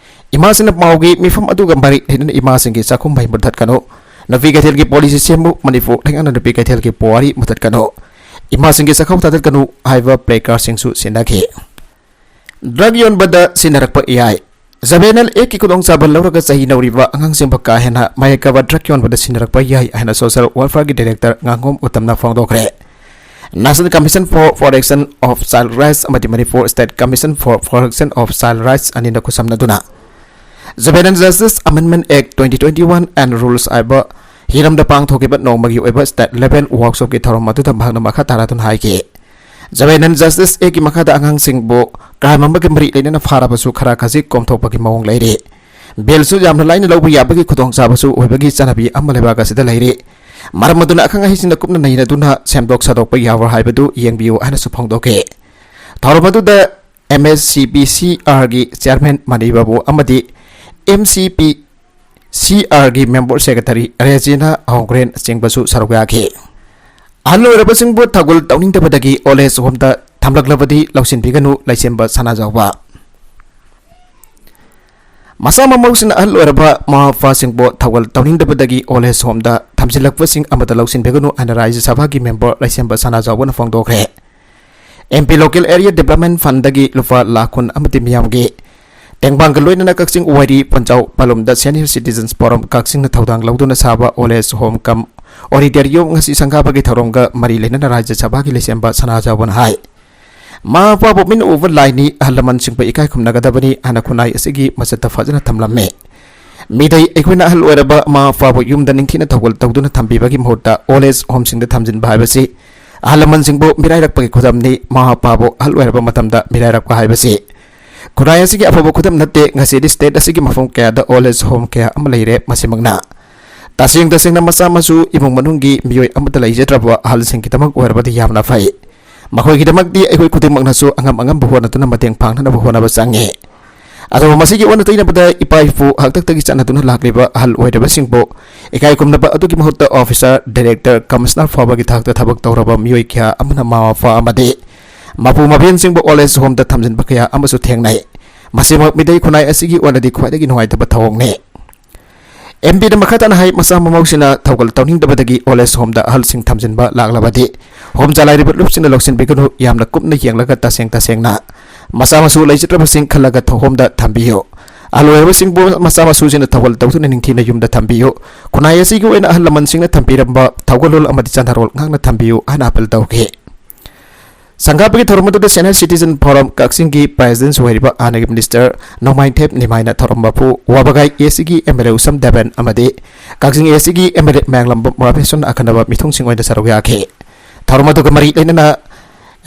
ꯏꯃꯥꯁꯤꯡꯅ ꯄꯥꯎꯒꯤ ꯃꯤꯐꯝ ꯑꯗꯨꯒ ꯃꯔꯤ ꯂꯩꯅꯅ ꯏꯃꯥꯁꯤꯡꯒꯤ ꯆꯥꯛꯈꯨꯝ ꯃꯩ ꯃꯨꯊꯠꯀꯅꯨ, ꯅꯨꯄꯤ ꯀꯩꯊꯦꯜꯒꯤ ꯄꯣꯂꯤꯁꯤ ꯁꯦꯝꯃꯨ, ꯃꯅꯤꯄꯨꯔ ꯂꯩꯉꯥꯛꯅ ꯅꯨꯄꯤ ꯀꯩꯊꯦꯜꯒꯤ ꯄꯨꯋꯥꯔꯤ ꯃꯨꯊꯠꯀꯅꯨ, ꯏꯃꯥꯁꯤꯡꯒꯤ ꯆꯥꯛꯈꯥꯎ ꯊꯥꯗꯠꯀꯅꯨ ꯍꯥꯏꯕ ꯄ꯭ꯂꯦ ꯀꯥꯔꯗꯁꯤꯡꯁꯨ ꯁꯤꯟꯅꯈꯤ꯫ ꯗ꯭ꯔꯒ ꯌꯣꯟꯕꯗ ꯁꯤꯖꯤꯟꯅꯔꯛꯄ ꯌꯥꯏ꯫ ꯖꯨꯕꯦꯅꯥꯏꯜ ꯑꯦꯛꯀꯤ ꯈꯨꯗꯣꯡꯆꯥꯕ ꯂꯧꯔꯒ ꯆꯍꯤ ꯅꯧꯔꯤꯕ ꯑꯉꯥꯡꯁꯤꯡꯕꯨ ꯀꯥ ꯍꯦꯟꯅ ꯃꯥꯌꯦꯛ ꯀꯥꯕ ꯗ꯭ꯔꯒ ꯌꯣꯟꯕꯗ ꯁꯤꯖꯤꯟꯅꯔꯛꯄ ꯌꯥꯏ ꯍꯥꯏꯅ ꯁꯣꯁꯤꯌꯦꯜ ꯋꯦꯜꯐꯤꯌꯔꯒꯤ ꯗꯥꯏꯔꯦꯛꯇꯔ ꯉꯥꯉꯣꯝ ꯎꯇꯝꯅ ꯐꯣꯡꯗꯣꯛꯈ꯭ꯔꯦ꯫ National Commission for Protection of Child Rights ꯑꯃꯗꯤ Manipur State Commission for Protection of Child Rights ꯑꯅꯤꯅ ꯈꯨꯠꯁꯝꯅꯗꯨꯅ Juvenile Justice Amendment Act twenty twenty-one and Rules ꯍꯥꯏꯕ ꯍꯤꯔꯝꯗ ꯄꯥꯡꯊꯣꯛꯈꯤꯕ ꯅꯣꯡꯃꯒꯤ ꯑꯣꯏꯕ state level workshopꯀꯤ ꯊꯧꯔꯝ ꯑꯗꯨꯗ ꯃꯍꯥꯛꯅ ꯃꯈꯥ ꯇꯥꯔꯗꯨꯅ ꯍꯥꯏꯈꯤ, Juvenile Justice Actꯀꯤ ꯃꯈꯥꯗ ꯑꯉꯥꯡꯁꯤꯡꯕꯨ crime ꯑꯃꯒ ꯃꯔꯤ ꯂꯩꯅꯅ ꯐꯥꯔꯕꯁꯨ ꯈꯔ ꯈꯖꯤꯛ ꯀꯣꯝꯊꯣꯛꯄꯒꯤ ꯃꯑꯣꯡ ꯂꯩꯔꯤ꯫ Bailꯁꯨ ꯌꯥꯝꯅ ꯂꯥꯏꯅ ꯂꯧꯕ ꯌꯥꯕꯒꯤ ꯈꯨꯗꯣꯡꯆꯥꯕꯁꯨ ꯑꯣꯏꯕꯒꯤ ꯆꯠꯅꯕꯤ ꯑꯃ ꯂꯩꯕꯥꯛ ꯑꯁꯤꯗ ꯂꯩꯔꯤ꯫ ꯃꯔꯝ ꯑꯗꯨꯅ ꯑꯈꯪ ꯑꯍꯩꯁꯤꯡꯅ ꯀꯨꯞꯅ ꯅꯩꯅꯗꯨꯅ ꯁꯦꯝꯗꯣꯛ ꯁꯥꯗꯣꯛꯄ ꯌꯥꯎꯕ꯭ꯔꯥ ꯍꯥꯏꯕꯗꯨ ꯌꯦꯡꯕꯤꯌꯨ ꯍꯥꯏꯅꯁꯨ ꯐꯣꯡꯗꯣꯛꯈꯤ꯫ ꯊꯧꯔꯝ ꯑꯗꯨꯗ M S C P C Rꯒꯤ chairman ꯃꯅꯤ ꯕꯥꯕꯨ ꯑꯃꯗꯤ M C P ꯁꯤ ꯑꯥꯔꯒꯤ member secretary ꯔꯦꯖꯤꯅꯥ ꯍꯣꯡꯒ꯭ꯔꯦꯟ ꯑꯆꯤꯡꯕꯁꯨ ꯁꯔꯨꯛ ꯌꯥꯈꯤ꯫ ꯑꯍꯜ ꯑꯣꯏꯔꯕꯁꯤꯡꯕꯨ ꯊꯧꯒꯜ ꯇꯧꯅꯤꯡꯗꯕꯗꯒꯤ old age homeꯗ ꯊꯝꯂꯛꯂꯕꯗꯤ ꯂꯧꯁꯤꯟꯕꯤꯒꯅꯨ, ꯂꯩꯁꯦꯝꯕ ꯁꯅꯥꯖꯥꯎꯕ꯫ ꯃꯆꯥ ꯃꯃꯧꯁꯤꯡꯅ ꯑꯍꯜ ꯑꯣꯏꯔꯕ ꯃꯃꯥ ꯃꯄꯥꯁꯤꯡꯕꯨ ꯊꯧꯒꯜ ꯇꯧꯅꯤꯡꯗꯕꯗꯒꯤ old age homeꯗ ꯊꯝꯖꯤꯜꯂꯛꯄꯁꯤꯡ ꯑꯃꯗ ꯂꯧꯁꯤꯟꯕꯤꯒꯅꯨ ꯍꯥꯏꯅ ꯔꯥꯖ꯭ꯌ ꯁꯚꯥꯒꯤ member ꯂꯩꯁꯦꯝꯕ ꯁꯅꯥꯖꯥꯎꯕꯅ ꯐꯣꯡꯗꯣꯛꯈ꯭ꯔꯦ꯫ M P Local Area Development Fundꯗꯒꯤ ꯂꯨꯄꯥ ꯂꯥꯈ ꯀꯨꯟ ꯑꯃꯗꯤ ꯃꯤꯌꯥꯝꯒꯤ ꯇꯦꯡꯕꯥꯡꯒ ꯂꯣꯏꯅꯅ ꯀꯛꯆꯤꯡ ꯋꯥꯏꯔꯤ ꯄꯟꯆꯥꯎ ꯄꯥꯂꯨꯝꯗ Senior Citizens Forum ꯀꯛꯆꯤꯡꯅ ꯊꯧꯗꯥꯡ ꯂꯧꯗꯨꯅ ꯁꯥꯕ old age home cum auditorium ꯉꯁꯤ ꯁꯪꯒꯥꯕꯒꯤ ꯊꯧꯔꯝꯒ ꯃꯔꯤ ꯂꯩꯅꯅ ꯔꯥꯖ꯭ꯌ ꯁꯚꯥꯒꯤ ꯂꯩꯁꯦꯝꯕ ꯁꯅꯥꯖꯥꯎꯕꯅ ꯍꯥꯏ, ꯃꯃꯥ ꯃꯄꯥꯕꯨ ꯃꯤꯠꯅ ꯎꯕ ꯂꯥꯏꯅꯤ, ꯑꯍꯜ ꯂꯃꯟꯁꯤꯡꯕꯨ ꯏꯀꯥꯏ ꯈꯨꯝꯅꯒꯗꯕꯅꯤ ꯍꯥꯏꯅ ꯈꯨꯟꯅꯥꯏ ꯑꯁꯤꯒꯤ ꯃꯆꯠꯇ ꯐꯖꯅ ꯊꯝꯂꯝꯃꯤ꯫ ꯃꯤꯗꯩ ꯑꯩꯈꯣꯏꯅ ꯑꯍꯜ ꯑꯣꯏꯔꯕ ꯃꯃꯥ ꯃꯄꯥꯕꯨ ꯌꯨꯝꯗ ꯅꯤꯡꯊꯤꯅ ꯊꯧꯒꯜ ꯇꯧꯗꯨꯅ ꯊꯝꯕꯤꯕꯒꯤ ꯃꯍꯨꯠꯇ old age homeꯁꯤꯡꯗ ꯊꯝꯖꯤꯟꯕ ꯍꯥꯏꯕꯁꯤ ꯑꯍꯜ ꯂꯃꯟꯁꯤꯡꯕꯨ ꯃꯤꯔꯥꯏꯔꯛꯄꯒꯤ ꯈꯨꯗꯝꯅꯤ꯫ ꯃꯃꯥ ꯃꯄꯥꯕꯨ ꯑꯍꯜ ꯑꯣꯏꯔꯕ ꯃꯇꯝꯗ ꯃꯤꯔꯥꯏꯔꯛꯄ ꯍꯥꯏꯕꯁꯤ ꯈꯨꯟꯅꯥꯏ ꯑꯁꯤꯒꯤ ꯑꯐꯕ ꯈꯨꯗꯝ ꯅꯠꯇꯦ꯫ ꯉꯁꯤꯗꯤ state ꯑꯁꯤꯒꯤ ꯃꯐꯝ ꯀꯌꯥꯗ old age home ꯀꯌꯥ ꯑꯃ ꯂꯩꯔꯦ꯫ ꯃꯁꯤꯃꯛꯅ ꯇꯁꯦꯡ ꯇꯁꯦꯡꯅ ꯃꯆꯥ ꯃꯁꯨ ꯏꯃꯨꯡ ꯃꯅꯨꯡꯒꯤ ꯃꯤꯑꯣꯏ ꯑꯃꯠꯇ ꯂꯩꯖꯗ꯭ꯔꯕ ꯑꯍꯜꯁꯤꯡꯒꯤꯗꯃꯛ ꯑꯣꯏꯔꯕꯗꯤ ꯌꯥꯝꯅ ꯐꯩ꯫ ꯃꯈꯣꯏꯒꯤꯗꯃꯛꯇꯤ ꯑꯩꯈꯣꯏ ꯈꯨꯗꯤꯡꯃꯛꯅꯁꯨ ꯑꯉꯝ ꯑꯉꯝꯕ ꯍꯣꯠꯅꯗꯨꯅ ꯃꯇꯦꯡ ꯄꯥꯡꯅꯅꯕ ꯍꯣꯠꯅꯕ ꯆꯪꯉꯤ꯫ ꯑꯗꯨꯕꯨ ꯃꯁꯤꯒꯤ ꯑꯣꯟꯅ ꯇꯩꯅꯕꯗ ꯏꯄꯥ ꯏꯄꯨ ꯍꯥꯛꯇꯛꯇꯒꯤ ꯆꯠꯅꯗꯨꯅ ꯂꯥꯛꯂꯤꯕ ꯑꯍꯜ ꯑꯣꯏꯔꯕꯁꯤꯡꯕꯨ ꯏꯀꯥꯏ ꯈꯨꯝꯅꯕ ꯑꯗꯨꯒꯤ ꯃꯍꯨꯠꯇ officer, director, commissioner ꯐꯥꯎꯕꯒꯤ ꯊꯥꯛꯇ ꯊꯕꯛ ꯇꯧꯔꯕ ꯃꯤꯑꯣꯏ ꯀꯌꯥ ꯑꯃꯅ ꯃꯃꯥ ꯃꯄꯥ ꯑꯃꯗꯤ ꯃꯄꯨ ꯃꯕꯦꯟꯁꯤꯡꯕꯨ old age homeꯗ ꯊꯝꯖꯤꯟꯕ ꯀꯌꯥ ꯑꯃꯁꯨ ꯊꯦꯡꯅꯩ꯫ ꯃꯁꯤꯃꯛ ꯃꯤꯇꯩ ꯈꯨꯟꯅꯥꯏ ꯑꯁꯤꯒꯤ ꯑꯣꯏꯅꯗꯤ ꯈ꯭ꯋꯥꯏꯗꯒꯤ ꯅꯨꯡꯉꯥꯏꯇꯕ ꯊꯧꯑꯣꯡꯅꯤ꯫ ꯑꯦꯝ ꯄꯤꯅ ꯃꯈꯥ ꯇꯥꯅ ꯍꯥꯏ, ꯃꯆꯥ ꯃꯃꯧꯁꯤꯡꯅ ꯊꯧꯒꯜ ꯇꯧꯅꯤꯡꯗꯕꯗꯒꯤ old age homeꯗ ꯑꯍꯜꯁꯤꯡ ꯊꯝꯖꯤꯟꯕ ꯂꯥꯛꯂꯕꯗꯤ home ꯆꯂꯥꯏꯔꯤꯕ ꯂꯨꯞꯁꯤꯡꯅ ꯂꯧꯁꯤꯟꯕꯤꯒꯅꯨ꯫ ꯌꯥꯝꯅ ꯀꯨꯞꯅ ꯌꯦꯡꯂꯒ ꯇꯁꯦꯡ ꯇꯁꯦꯡꯅ ꯃꯆꯥ ꯃꯁꯨ ꯂꯩꯖꯗ꯭ꯔꯕꯁꯤꯡ ꯈꯜꯂꯒ ꯊꯧꯍꯣꯝꯗ ꯊꯝꯕꯤꯌꯨ꯫ ꯑꯍꯜ ꯑꯣꯏꯔꯕꯁꯤꯡꯕꯨ ꯃꯆꯥ ꯃꯁꯨꯁꯤꯡꯅ ꯊꯧꯒꯜ ꯇꯧꯗꯨꯅ ꯅꯤꯡꯊꯤꯅ ꯌꯨꯝꯗ ꯊꯝꯕꯤꯌꯨ꯫ ꯈꯨꯟꯅꯥꯏ ꯑꯁꯤꯒꯤ ꯑꯣꯏꯅ ꯑꯍꯜ ꯂꯃꯟꯁꯤꯡꯅ ꯊꯝꯕꯤꯔꯝꯕ ꯊꯧꯒꯜꯂꯣꯟ ꯑꯃꯗꯤ ꯆꯠꯅꯔꯣꯜ ꯉꯥꯛꯅ ꯊꯝꯕꯤꯌꯨ ꯍꯥꯏꯅ appeal ꯇꯧꯈꯤ꯫ ꯁꯪꯒꯥꯕꯒꯤ ꯊꯧꯔꯝ ꯑꯗꯨꯗ Senior Citizen Forum ꯀꯛꯆꯤꯡꯒꯤ president ꯑꯣꯏꯔꯤꯕ ꯍꯥꯟꯅꯒꯤ minister ꯅꯣꯡꯃꯥꯏꯊꯦꯝ ꯅꯤꯃꯥꯏꯅ ꯊꯧꯔꯝ ꯃꯄꯨ ꯋꯥꯕꯒꯥꯏ ꯑꯦ ꯁꯤꯒꯤ ꯑꯦꯝ ꯑꯦꯜ ꯑꯦ ꯎꯁꯝ ꯗꯦꯕꯦꯟ ꯑꯃꯗꯤ ꯀꯛꯆꯤꯡ ꯑꯦ ꯁꯤꯒꯤ ꯑꯦꯝ ꯑꯦꯜ ꯑꯦ ꯃꯌꯥꯡꯂꯝꯕꯝ ꯔꯥꯙꯦꯁ꯭ꯋꯥꯃꯤꯅ ꯑꯈꯟꯅꯕ ꯃꯤꯊꯨꯡꯁꯤꯡ ꯑꯣꯏꯅ ꯁꯔꯨꯛ ꯌꯥꯈꯤ꯫ ꯊꯧꯔꯝ ꯑꯗꯨꯒ ꯃꯔꯤ ꯂꯩꯅꯅ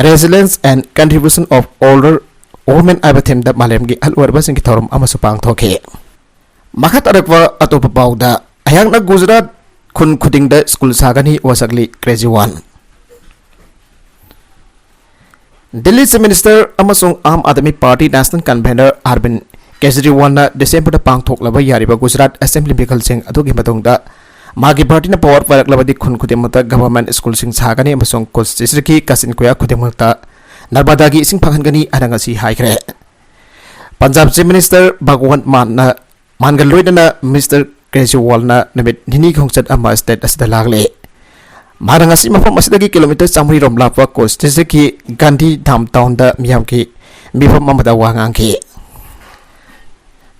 Resilience and Contribution of Older Women ꯍꯥꯏꯕ themeꯗ ꯃꯥꯂꯦꯝꯒꯤ ꯑꯍꯜ ꯑꯣꯏꯔꯕꯁꯤꯡꯒꯤ ꯊꯧꯔꯝ ꯑꯃꯁꯨ ꯄꯥꯡꯊꯣꯛꯈꯤ꯫ ꯃꯈꯥ ꯇꯥꯔꯛꯄ ꯑꯇꯣꯞꯄ ꯄꯥꯎꯗ, ꯑꯩꯍꯥꯛꯅ ꯒꯨꯖꯔꯥꯠ ꯈꯨꯟ ꯈꯨꯗꯤꯡꯗ ꯁ꯭ꯀꯨꯜ ꯁꯥꯒꯅꯤ, ꯋꯥꯁꯛꯂꯤ crazy one. Delhi Chief Minister ꯑꯃꯁꯨꯡ Aam Aadmi Party National Convener ꯑꯔꯕꯤꯟ ꯀꯦꯖꯔꯤꯋꯥꯜꯅ ꯗꯤꯁꯦꯝꯕꯔꯗ ꯄꯥꯡꯊꯣꯛꯂꯕ ꯌꯥꯔꯤꯕ ꯒꯨꯖꯔꯥꯠ ꯑꯦꯁꯦꯝꯕ꯭ꯂꯤ ꯃꯤꯈꯜꯁꯤꯡ ꯑꯗꯨꯒꯤ ꯃꯇꯨꯡꯗ ꯃꯥꯒꯤ ꯄꯥꯔꯇꯤꯅ ꯄꯋꯥꯔ ꯄꯥꯏꯔꯛꯂꯕꯗꯤ ꯈꯨꯟ ꯈꯨꯗꯤꯡꯃꯛꯇ ꯒꯚꯔꯟꯃꯦꯟꯠ ꯁ꯭ꯀꯨꯜꯁꯤꯡ ꯁꯥꯒꯅꯤ ꯑꯃꯁꯨꯡ ꯀꯨꯆ ꯗꯤꯁꯇ꯭ꯔꯤꯛꯀꯤ ꯀꯥꯆꯤꯟ ꯀꯣꯌꯥ ꯈꯨꯗꯤꯡꯃꯛꯇ ꯅꯔꯃꯗꯥꯒꯤ ꯏꯁꯤꯡ ꯐꯪꯍꯟꯒꯅꯤ ꯍꯥꯏꯅ ꯉꯁꯤ ꯍꯥꯏꯈ꯭ꯔꯦ꯫ ꯄꯟꯖꯥꯕ ꯆꯤꯐ ꯃꯤꯅꯤꯁꯇꯔ ꯚꯒꯋꯟꯠ ꯃꯥꯟꯅ, ꯃꯥꯟꯒ ꯂꯣꯏꯅꯅ ꯃꯤꯁꯇꯔ ꯀꯦꯖꯔꯤꯋꯥꯜꯅ ꯅꯨꯃꯤꯠ ꯅꯤꯅꯤꯒꯤ ꯈꯣꯡꯆꯠ ꯑꯃ ꯁ꯭ꯇꯦꯠ ꯑꯁꯤꯗ ꯂꯥꯛꯂꯦ꯫ ꯃꯍꯥꯛꯅ ꯉꯁꯤ ꯃꯐꯝ ꯑꯁꯤꯗꯒꯤ ꯀꯤꯂꯣꯃꯤꯇꯔ ꯆꯥꯃꯔꯤ ꯔꯣꯝ ꯂꯥꯞꯄ ꯀꯨꯆ ꯗꯤꯁꯇ꯭ꯔꯤꯛꯀꯤ ꯒꯥꯟꯙꯤ ꯙꯥꯝ ꯇꯥꯎꯟꯗ ꯃꯤꯌꯥꯝꯒꯤ ꯃꯤꯐꯝ ꯑꯃꯗ ꯋꯥ ꯉꯥꯡꯈꯤ꯫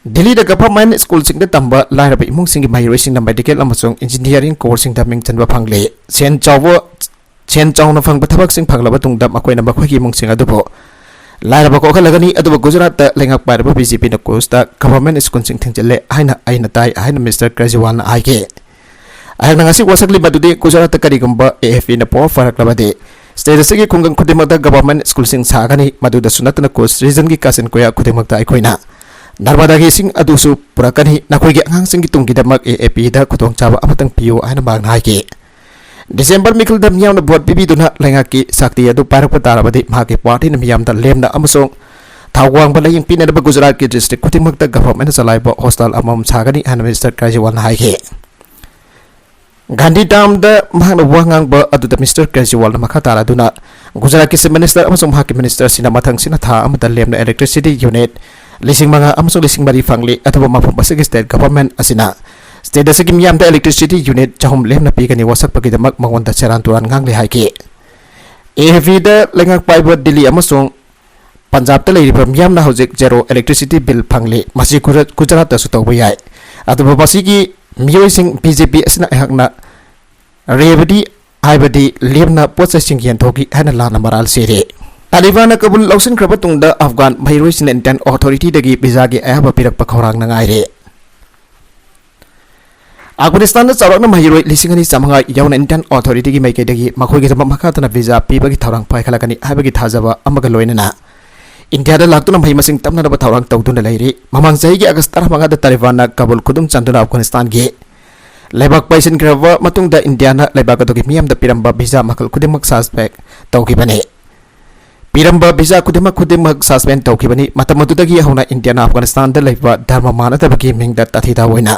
ꯗꯤꯜꯂꯤꯗ ꯒꯚꯔꯟꯃꯦꯟꯠ ꯁ꯭ꯀꯨꯜꯁꯤꯡꯗ ꯇꯝꯕ ꯂꯥꯏꯔꯕ ꯏꯃꯨꯡꯁꯤꯡꯒꯤ ꯃꯍꯩꯔꯣꯏꯁꯤꯡꯅ ꯃꯦꯗꯤꯀꯦꯜ ꯑꯃꯁꯨꯡ ꯏꯟꯖꯤꯅꯤꯌꯥꯔꯤꯡ ꯀꯣꯔꯁꯁꯤꯡꯗ ꯃꯤꯡ ꯆꯟꯕ ꯐꯪꯂꯦ꯫ ꯁꯦꯟ ꯆꯥꯎꯕ, ꯁꯦꯟ ꯆꯥꯎꯅ ꯐꯪꯕ ꯊꯕꯛꯁꯤꯡ ꯐꯪꯂꯕ ꯇꯨꯡꯗ ꯃꯈꯣꯏꯅ ꯃꯈꯣꯏꯒꯤ ꯏꯃꯨꯡꯁꯤꯡ ꯑꯗꯨꯕꯨ ꯂꯥꯏꯔꯕ ꯀꯣꯛꯍꯜꯂꯒꯅꯤ, ꯑꯗꯨꯕꯨ ꯒꯨꯖꯔꯥꯠꯇ ꯂꯩꯉꯥꯛ ꯄꯥꯏꯔꯤꯕ ꯕꯤ ꯖꯦ ꯄꯤꯅ ꯀꯨꯆꯇ ꯒꯚꯔꯟꯃꯦꯟꯠ ꯁ꯭ꯀꯨꯜꯁꯤꯡ ꯊꯤꯡꯖꯤꯜꯂꯦ ꯍꯥꯏꯅ ꯑꯩꯅ ꯇꯥꯏ ꯍꯥꯏꯅ ꯃꯤꯁꯇꯔ ꯀꯦꯖꯔꯤꯋꯥꯜꯅ ꯍꯥꯏꯈꯤ꯫ ꯑꯩꯍꯥꯛꯅ ꯉꯁꯤ ꯋꯥꯁꯛꯂꯤꯕ ꯑꯗꯨꯗꯤ ꯒꯨꯖꯔꯥꯠꯇ ꯀꯔꯤꯒꯨꯝꯕ ꯑꯦ ꯑꯦ ꯄꯤꯅ ꯄꯋꯥꯔ ꯄꯥꯏꯔꯛꯂꯕꯗꯤ ꯁ꯭ꯇꯦꯠ ꯑꯁꯤꯒꯤ ꯈꯨꯡꯒꯪ ꯈꯨꯗꯤꯡꯃꯛꯇ ꯒꯚꯔꯟꯃꯦꯟꯠ ꯁ꯭ꯀꯨꯜꯁꯤꯡ ꯁꯥꯒꯅꯤ꯫ ꯃꯗꯨꯗꯁꯨ ꯅꯠꯇꯅ ꯀꯨꯆ ꯔꯤꯖꯟꯒꯤ ꯀꯥꯆꯤꯟ ꯀꯣꯌꯥ ꯈꯨꯗꯤꯡꯃꯛꯇ ꯑꯩꯈꯣꯏꯅ ꯅꯔꯃꯗꯥꯒꯤ ꯏꯁꯤꯡ ꯑꯗꯨꯁꯨ ꯄꯨꯔꯛꯀꯅꯤ꯫ ꯅꯈꯣꯏꯒꯤ ꯑꯉꯥꯡꯁꯤꯡꯒꯤ ꯇꯨꯡꯒꯤꯗꯃꯛ ꯑꯦ ꯑꯦ ꯄꯤꯗ ꯈꯨꯗꯣꯡꯆꯥꯕ ꯑꯃꯇꯪ ꯄꯤꯌꯨ ꯍꯥꯏꯅ ꯃꯍꯥꯛꯅ ꯍꯥꯏꯈꯤ꯫ ꯗꯤꯁꯦꯝꯕꯔ ꯃꯤꯈꯜꯗ ꯃꯤꯌꯥꯝꯅ ꯚꯣꯠ ꯄꯤꯕꯤꯗꯨꯅ ꯂꯩꯉꯥꯛꯀꯤ ꯁꯛꯇꯤ ꯑꯗꯨ ꯄꯥꯏꯔꯛꯄ ꯇꯥꯔꯕꯗꯤ ꯃꯍꯥꯛꯀꯤ ꯄꯥꯔꯇꯤꯅ ꯃꯤꯌꯥꯝꯗ ꯂꯦꯝꯅ ꯑꯃꯁꯨꯡ ꯊꯧ ꯋꯥꯡꯕ ꯂꯥꯌꯦꯡ ꯄꯤꯅꯅꯕ ꯒꯨꯖꯔꯥꯠꯀꯤ ꯗꯤꯁꯇ꯭ꯔꯤꯛ ꯈꯨꯗꯤꯡꯃꯛꯇ ꯒꯚꯔꯟꯃꯦꯟꯠꯅ ꯆꯂꯥꯏꯕ ꯍꯣꯁꯇꯥꯜ ꯑꯃꯃꯝ ꯁꯥꯒꯅꯤ ꯍꯥꯏꯅ ꯃꯤꯁꯇꯔ ꯀꯦꯖꯔꯤꯋꯥꯜꯅ ꯍꯥꯏꯈꯤ꯫ ꯒꯥꯟꯙꯤ ꯙꯥꯝꯗ ꯃꯍꯥꯛꯅ ꯋꯥ ꯉꯥꯡꯕ ꯑꯗꯨꯗ ꯃꯤꯁꯇꯔ ꯀꯦꯖꯔꯤꯋꯥꯜꯅ ꯃꯈꯥ ꯇꯥꯔꯗꯨꯅ ꯒꯨꯖꯔꯥꯠꯀꯤ ꯆꯤꯐ ꯃꯤꯅꯤꯁꯇꯔ ꯑꯃꯁꯨꯡ ꯃꯍꯥꯛꯀꯤ ꯃꯤꯅꯤꯁꯇꯔꯁꯤꯡꯅ ꯃꯊꯪꯁꯤꯅ ꯊꯥ ꯑꯃꯗ ꯂꯦꯝꯅ electricity unit ꯂꯤꯁꯤꯡ ꯃꯉꯥ ꯑꯃꯁꯨꯡ ꯂꯤꯁꯤꯡ ꯃꯔꯤ ꯐꯪꯂꯤ, ꯑꯗꯨꯕꯨ ꯃꯐꯝ ꯑꯁꯤꯒꯤ ꯁ꯭ꯇꯦꯠ ꯒꯚꯔꯟꯃꯦꯟꯠ ꯑꯁꯤꯅ ꯁ꯭ꯇꯦꯠ ꯑꯁꯤꯒꯤ ꯃꯤꯌꯥꯝꯗ electricity unit ꯆꯍꯨꯝ ꯂꯦꯝꯅ ꯄꯤꯒꯅꯤ ꯋꯥꯁꯛꯄꯒꯤꯗꯃꯛ ꯃꯉꯣꯟꯗ ꯁꯦꯔꯥꯟ ꯇꯨꯔꯥꯟ ꯉꯥꯡꯂꯦ ꯍꯥꯏꯈꯤ꯫ ꯑꯦ ꯑꯦ ꯄꯤꯗ ꯂꯩꯉꯥꯛ ꯄꯥꯏꯕ ꯗꯤꯜꯂꯤ ꯑꯃꯁꯨꯡ ꯄꯟꯖꯥꯕꯇ ꯂꯩꯔꯤꯕ ꯃꯤꯌꯥꯝꯅ ꯍꯧꯖꯤꯛ zero electricity bill ꯐꯪꯂꯤ꯫ ꯃꯁꯤ ꯒꯨꯔ-, ꯒꯨꯖꯔꯥꯠꯇꯁꯨ ꯇꯧꯕ ꯌꯥꯏ꯫ ꯑꯗꯨꯕꯨ ꯃꯁꯤꯒꯤ ꯃꯤꯑꯣꯏꯁꯤꯡ ꯕꯤ ꯖꯦ ꯄꯤ ꯑꯁꯤꯅ ꯑꯩꯍꯥꯛꯅ ꯔꯦꯕꯗꯤ ꯍꯥꯏꯕꯗꯤ ꯂꯦꯝꯅ ꯄꯣꯠ ꯆꯩꯁꯤꯡ ꯌꯦꯟꯊꯣꯛꯈꯤ ꯍꯥꯏꯅ ꯂꯥꯟꯅ ꯃꯔꯥꯜ ꯁꯤꯔꯦ꯫ ꯇꯥꯂꯤꯕꯥꯟꯅ ꯀꯕꯨꯜ ꯂꯧꯁꯤꯟꯈ꯭ꯔꯕ ꯇꯨꯡꯗ ꯑꯐꯒꯥꯟ ꯃꯍꯩꯔꯣꯏꯁꯤꯡꯅ ꯏꯟꯗꯤꯌꯟ ꯑꯣꯊꯣꯔꯤꯇꯤꯗꯒꯤ ꯚꯤꯖꯥꯒꯤ ꯑꯌꯥꯕ ꯄꯤꯔꯛꯄ ꯈꯧꯔꯥꯡꯅ ꯉꯥꯏꯔꯦ꯫ ꯑꯐꯒꯥꯅꯤꯁꯇꯥꯟꯗ ꯆꯥꯎꯔꯥꯛꯅ ꯃꯍꯩꯔꯣꯏ ꯂꯤꯁꯤꯡ ꯑꯅꯤ ꯆꯥꯃꯉꯥ ꯌꯥꯎꯅ ꯏꯟꯗꯤꯌꯟ ꯑꯣꯊꯣꯔꯤꯇꯤꯒꯤ ꯃꯥꯏꯀꯩꯗꯒꯤ ꯃꯈꯣꯏꯒꯤꯗꯃꯛ ꯃꯈꯥ ꯇꯥꯅ ꯚꯤꯖꯥ ꯄꯤꯕꯒꯤ ꯊꯧꯔꯥꯡ ꯄꯥꯏꯈꯠꯂꯛꯀꯅꯤ ꯍꯥꯏꯕꯒꯤ ꯊꯥꯖꯕ ꯑꯃꯒ ꯂꯣꯏꯅꯅ ꯏꯟꯗꯤꯌꯥꯗ ꯂꯥꯛꯇꯨꯅ ꯃꯍꯩ ꯃꯁꯤꯡ ꯇꯝꯅꯅꯕ ꯊꯧꯔꯥꯡ ꯇꯧꯗꯨꯅ ꯂꯩꯔꯤ꯫ ꯃꯃꯥꯡ ꯆꯍꯤꯒꯤ ꯑꯥꯒꯁ ꯇꯔꯥꯃꯉꯥꯗ ꯇꯥꯂꯤꯕꯥꯟꯅ ꯀꯕꯨꯜ ꯈꯨꯗꯨꯝ ꯆꯟꯗꯨꯅ ꯑꯐꯒꯥꯅꯤꯁꯇꯥꯟꯒꯤ ꯂꯩꯕꯥꯛ ꯄꯥꯏꯁꯤꯟꯈ꯭ꯔꯕ ꯃꯇꯨꯡꯗ ꯏꯟꯗꯤꯌꯥꯅ ꯂꯩꯕꯥꯛ ꯑꯗꯨꯒꯤ ꯃꯤꯌꯥꯝꯗ ꯄꯤꯔꯝꯕ ꯚꯤꯖꯥ ꯃꯈꯜ ꯈꯨꯗꯤꯡꯃꯛ ꯁꯁꯄꯦꯟ ꯇꯧꯈꯤꯕꯅꯤ꯫ ꯄꯤꯔꯝꯕ ꯚꯤꯁꯥ ꯈꯨꯗꯤꯡꯃꯛ ꯈꯨꯗꯤꯡꯃꯛ ꯁꯁꯄꯦꯟ ꯇꯧꯈꯤꯕꯅꯤ꯫ ꯃꯇꯝ ꯑꯗꯨꯗꯒꯤ ꯍꯧꯅ ꯏꯟꯗꯤꯌꯥꯅ ꯑꯐꯒꯥꯅꯤꯁꯇꯥꯟꯗ ꯂꯩꯕ ꯙꯔꯃ ꯃꯥꯟꯅꯗꯕꯒꯤ ꯃꯤꯡꯗ ꯇꯥꯊꯤ ꯇꯥꯑꯣꯏꯅ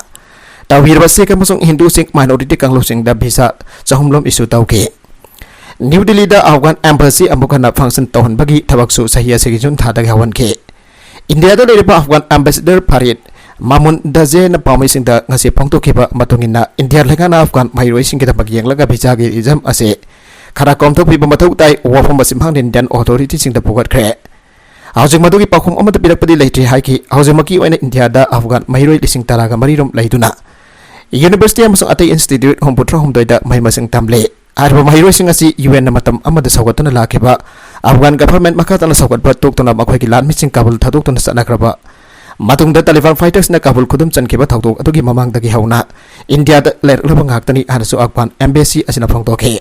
ꯇꯧꯕꯤꯔꯕ ꯁꯤꯈ ꯑꯃꯁꯨꯡ ꯍꯤꯟꯗꯨꯁꯤꯡ ꯃꯥꯏꯅꯣꯔꯤꯇꯤ ꯀꯥꯡꯂꯨꯞꯁꯤꯡꯗ ꯚꯤꯁꯥ ꯆꯍꯨꯝ ꯂꯣꯝ ꯏꯁꯨ ꯇꯧꯈꯤ꯫ ꯅ꯭ꯌꯨ ꯗꯤꯜꯂꯤꯗ ꯑꯐꯒꯥꯟ ꯑꯦꯝꯕꯦꯁꯤ ꯑꯃꯨꯛ ꯍꯟꯅ ꯐꯪꯁꯟ ꯇꯧꯍꯟꯕꯒꯤ ꯊꯕꯛꯁꯨ ꯆꯍꯤ ꯑꯁꯤꯒꯤ ꯖꯨꯟ ꯊꯥꯗꯒꯤ ꯍꯧꯍꯟꯈꯤ꯫ ꯏꯟꯗꯤꯌꯥꯗ ꯂꯩꯔꯤꯕ ꯑꯐꯒꯥꯟ ꯑꯦꯝꯕꯦꯁꯦꯗꯔ ꯐꯔꯤꯗ ꯃꯥꯃꯨꯟ ꯗꯖꯦꯅ ꯄꯥꯎꯃꯤꯁꯤꯡꯗ ꯉꯁꯤ ꯐꯣꯡꯗꯣꯛꯈꯤꯕ ꯃꯇꯨꯡ ꯏꯟꯅ, ꯏꯟꯗꯤꯌꯥ ꯂꯩꯉꯥꯛꯅ ꯑꯐꯒꯥꯟ ꯃꯍꯩꯔꯣꯏꯁꯤꯡꯒꯤꯗꯃꯛ ꯌꯦꯡꯂꯒ ꯚꯤꯁꯥꯒꯤ ꯔꯤꯖꯝ ꯑꯁꯤ ꯈꯔ ꯀꯣꯝꯊꯣꯛꯄꯤꯕ ꯃꯊꯧ ꯇꯥꯏ꯫ ꯋꯥꯐꯝ ꯑꯁꯤ ꯃꯍꯥꯛꯅ ꯏꯟꯗꯤꯌꯥꯟ ꯑꯣꯊꯣꯔꯤꯇꯤꯁꯤꯡꯗ ꯄꯨꯒꯠꯈ꯭ꯔꯦ꯫ ꯍꯧꯖꯤꯛ ꯃꯗꯨꯒꯤ ꯄꯥꯎꯈꯨꯝ ꯑꯃꯠꯇ ꯄꯤꯔꯛꯄꯗꯤ ꯂꯩꯇ꯭ꯔꯤ ꯍꯥꯏꯈꯤ꯫ ꯍꯧꯖꯤꯛꯃꯛꯀꯤ ꯑꯣꯏꯅ ꯏꯟꯗꯤꯌꯥꯗ ꯑꯐꯒꯥꯟ ꯃꯍꯩꯔꯣꯏ ꯂꯤꯁꯤꯡ ꯇꯔꯥꯒ ꯃꯔꯤ ꯔꯣꯝ ꯂꯩꯗꯨꯅ ꯌꯨꯅꯤꯚꯔꯁꯤꯇꯤ ꯑꯃꯁꯨꯡ ꯑꯇꯩ ꯏꯟꯁꯇꯤꯇ꯭ꯌꯨꯠ ꯍꯨꯝꯐꯨꯇꯔꯥꯍꯨꯝꯗꯣꯏꯗ ꯃꯍꯩ ꯃꯁꯤꯡ ꯇꯝꯂꯤ꯫ ꯍꯥꯏꯔꯤꯕ ꯃꯍꯩꯔꯣꯏꯁꯤꯡ ꯑꯁꯤ ꯌꯨ ꯑꯦꯟꯅ ꯃꯇꯝ ꯑꯃꯗ ꯁꯧꯒꯠꯇꯨꯅ ꯂꯥꯛꯈꯤꯕ ꯑꯐꯒꯥꯟ ꯒꯚꯔꯟꯃꯦꯟꯠ ꯃꯈꯥ ꯇꯥꯅ ꯁꯧꯒꯠꯄ ꯇꯣꯛꯇꯨꯅ ꯃꯈꯣꯏꯒꯤ ꯂꯥꯟꯃꯤꯁꯤꯡ ꯀꯥꯕꯨꯜ ꯊꯥꯗꯣꯛꯇꯨꯅ ꯆꯠꯅꯈ꯭ꯔꯕ ꯃꯇꯨꯡꯗ ꯇꯥꯂꯤꯕꯥꯟ ꯐꯥꯏꯇꯔꯁꯅ ꯀꯥꯕꯨꯜ ꯈꯨꯗꯨꯝ ꯆꯟꯈꯤꯕ ꯊꯧꯗꯣꯛ ꯑꯗꯨꯒꯤ ꯃꯃꯥꯡꯗꯒꯤ ꯍꯧꯅ ꯏꯟꯗꯤꯌꯥꯗ ꯂꯩꯔꯛꯂꯕ ꯉꯥꯛꯇꯅꯤ ꯍꯥꯏꯅꯁꯨ ꯑꯐꯒꯥꯟ ꯑꯦꯝꯕꯦꯁꯤ ꯑꯁꯤꯅ ꯐꯣꯡꯗꯣꯛꯈꯤ꯫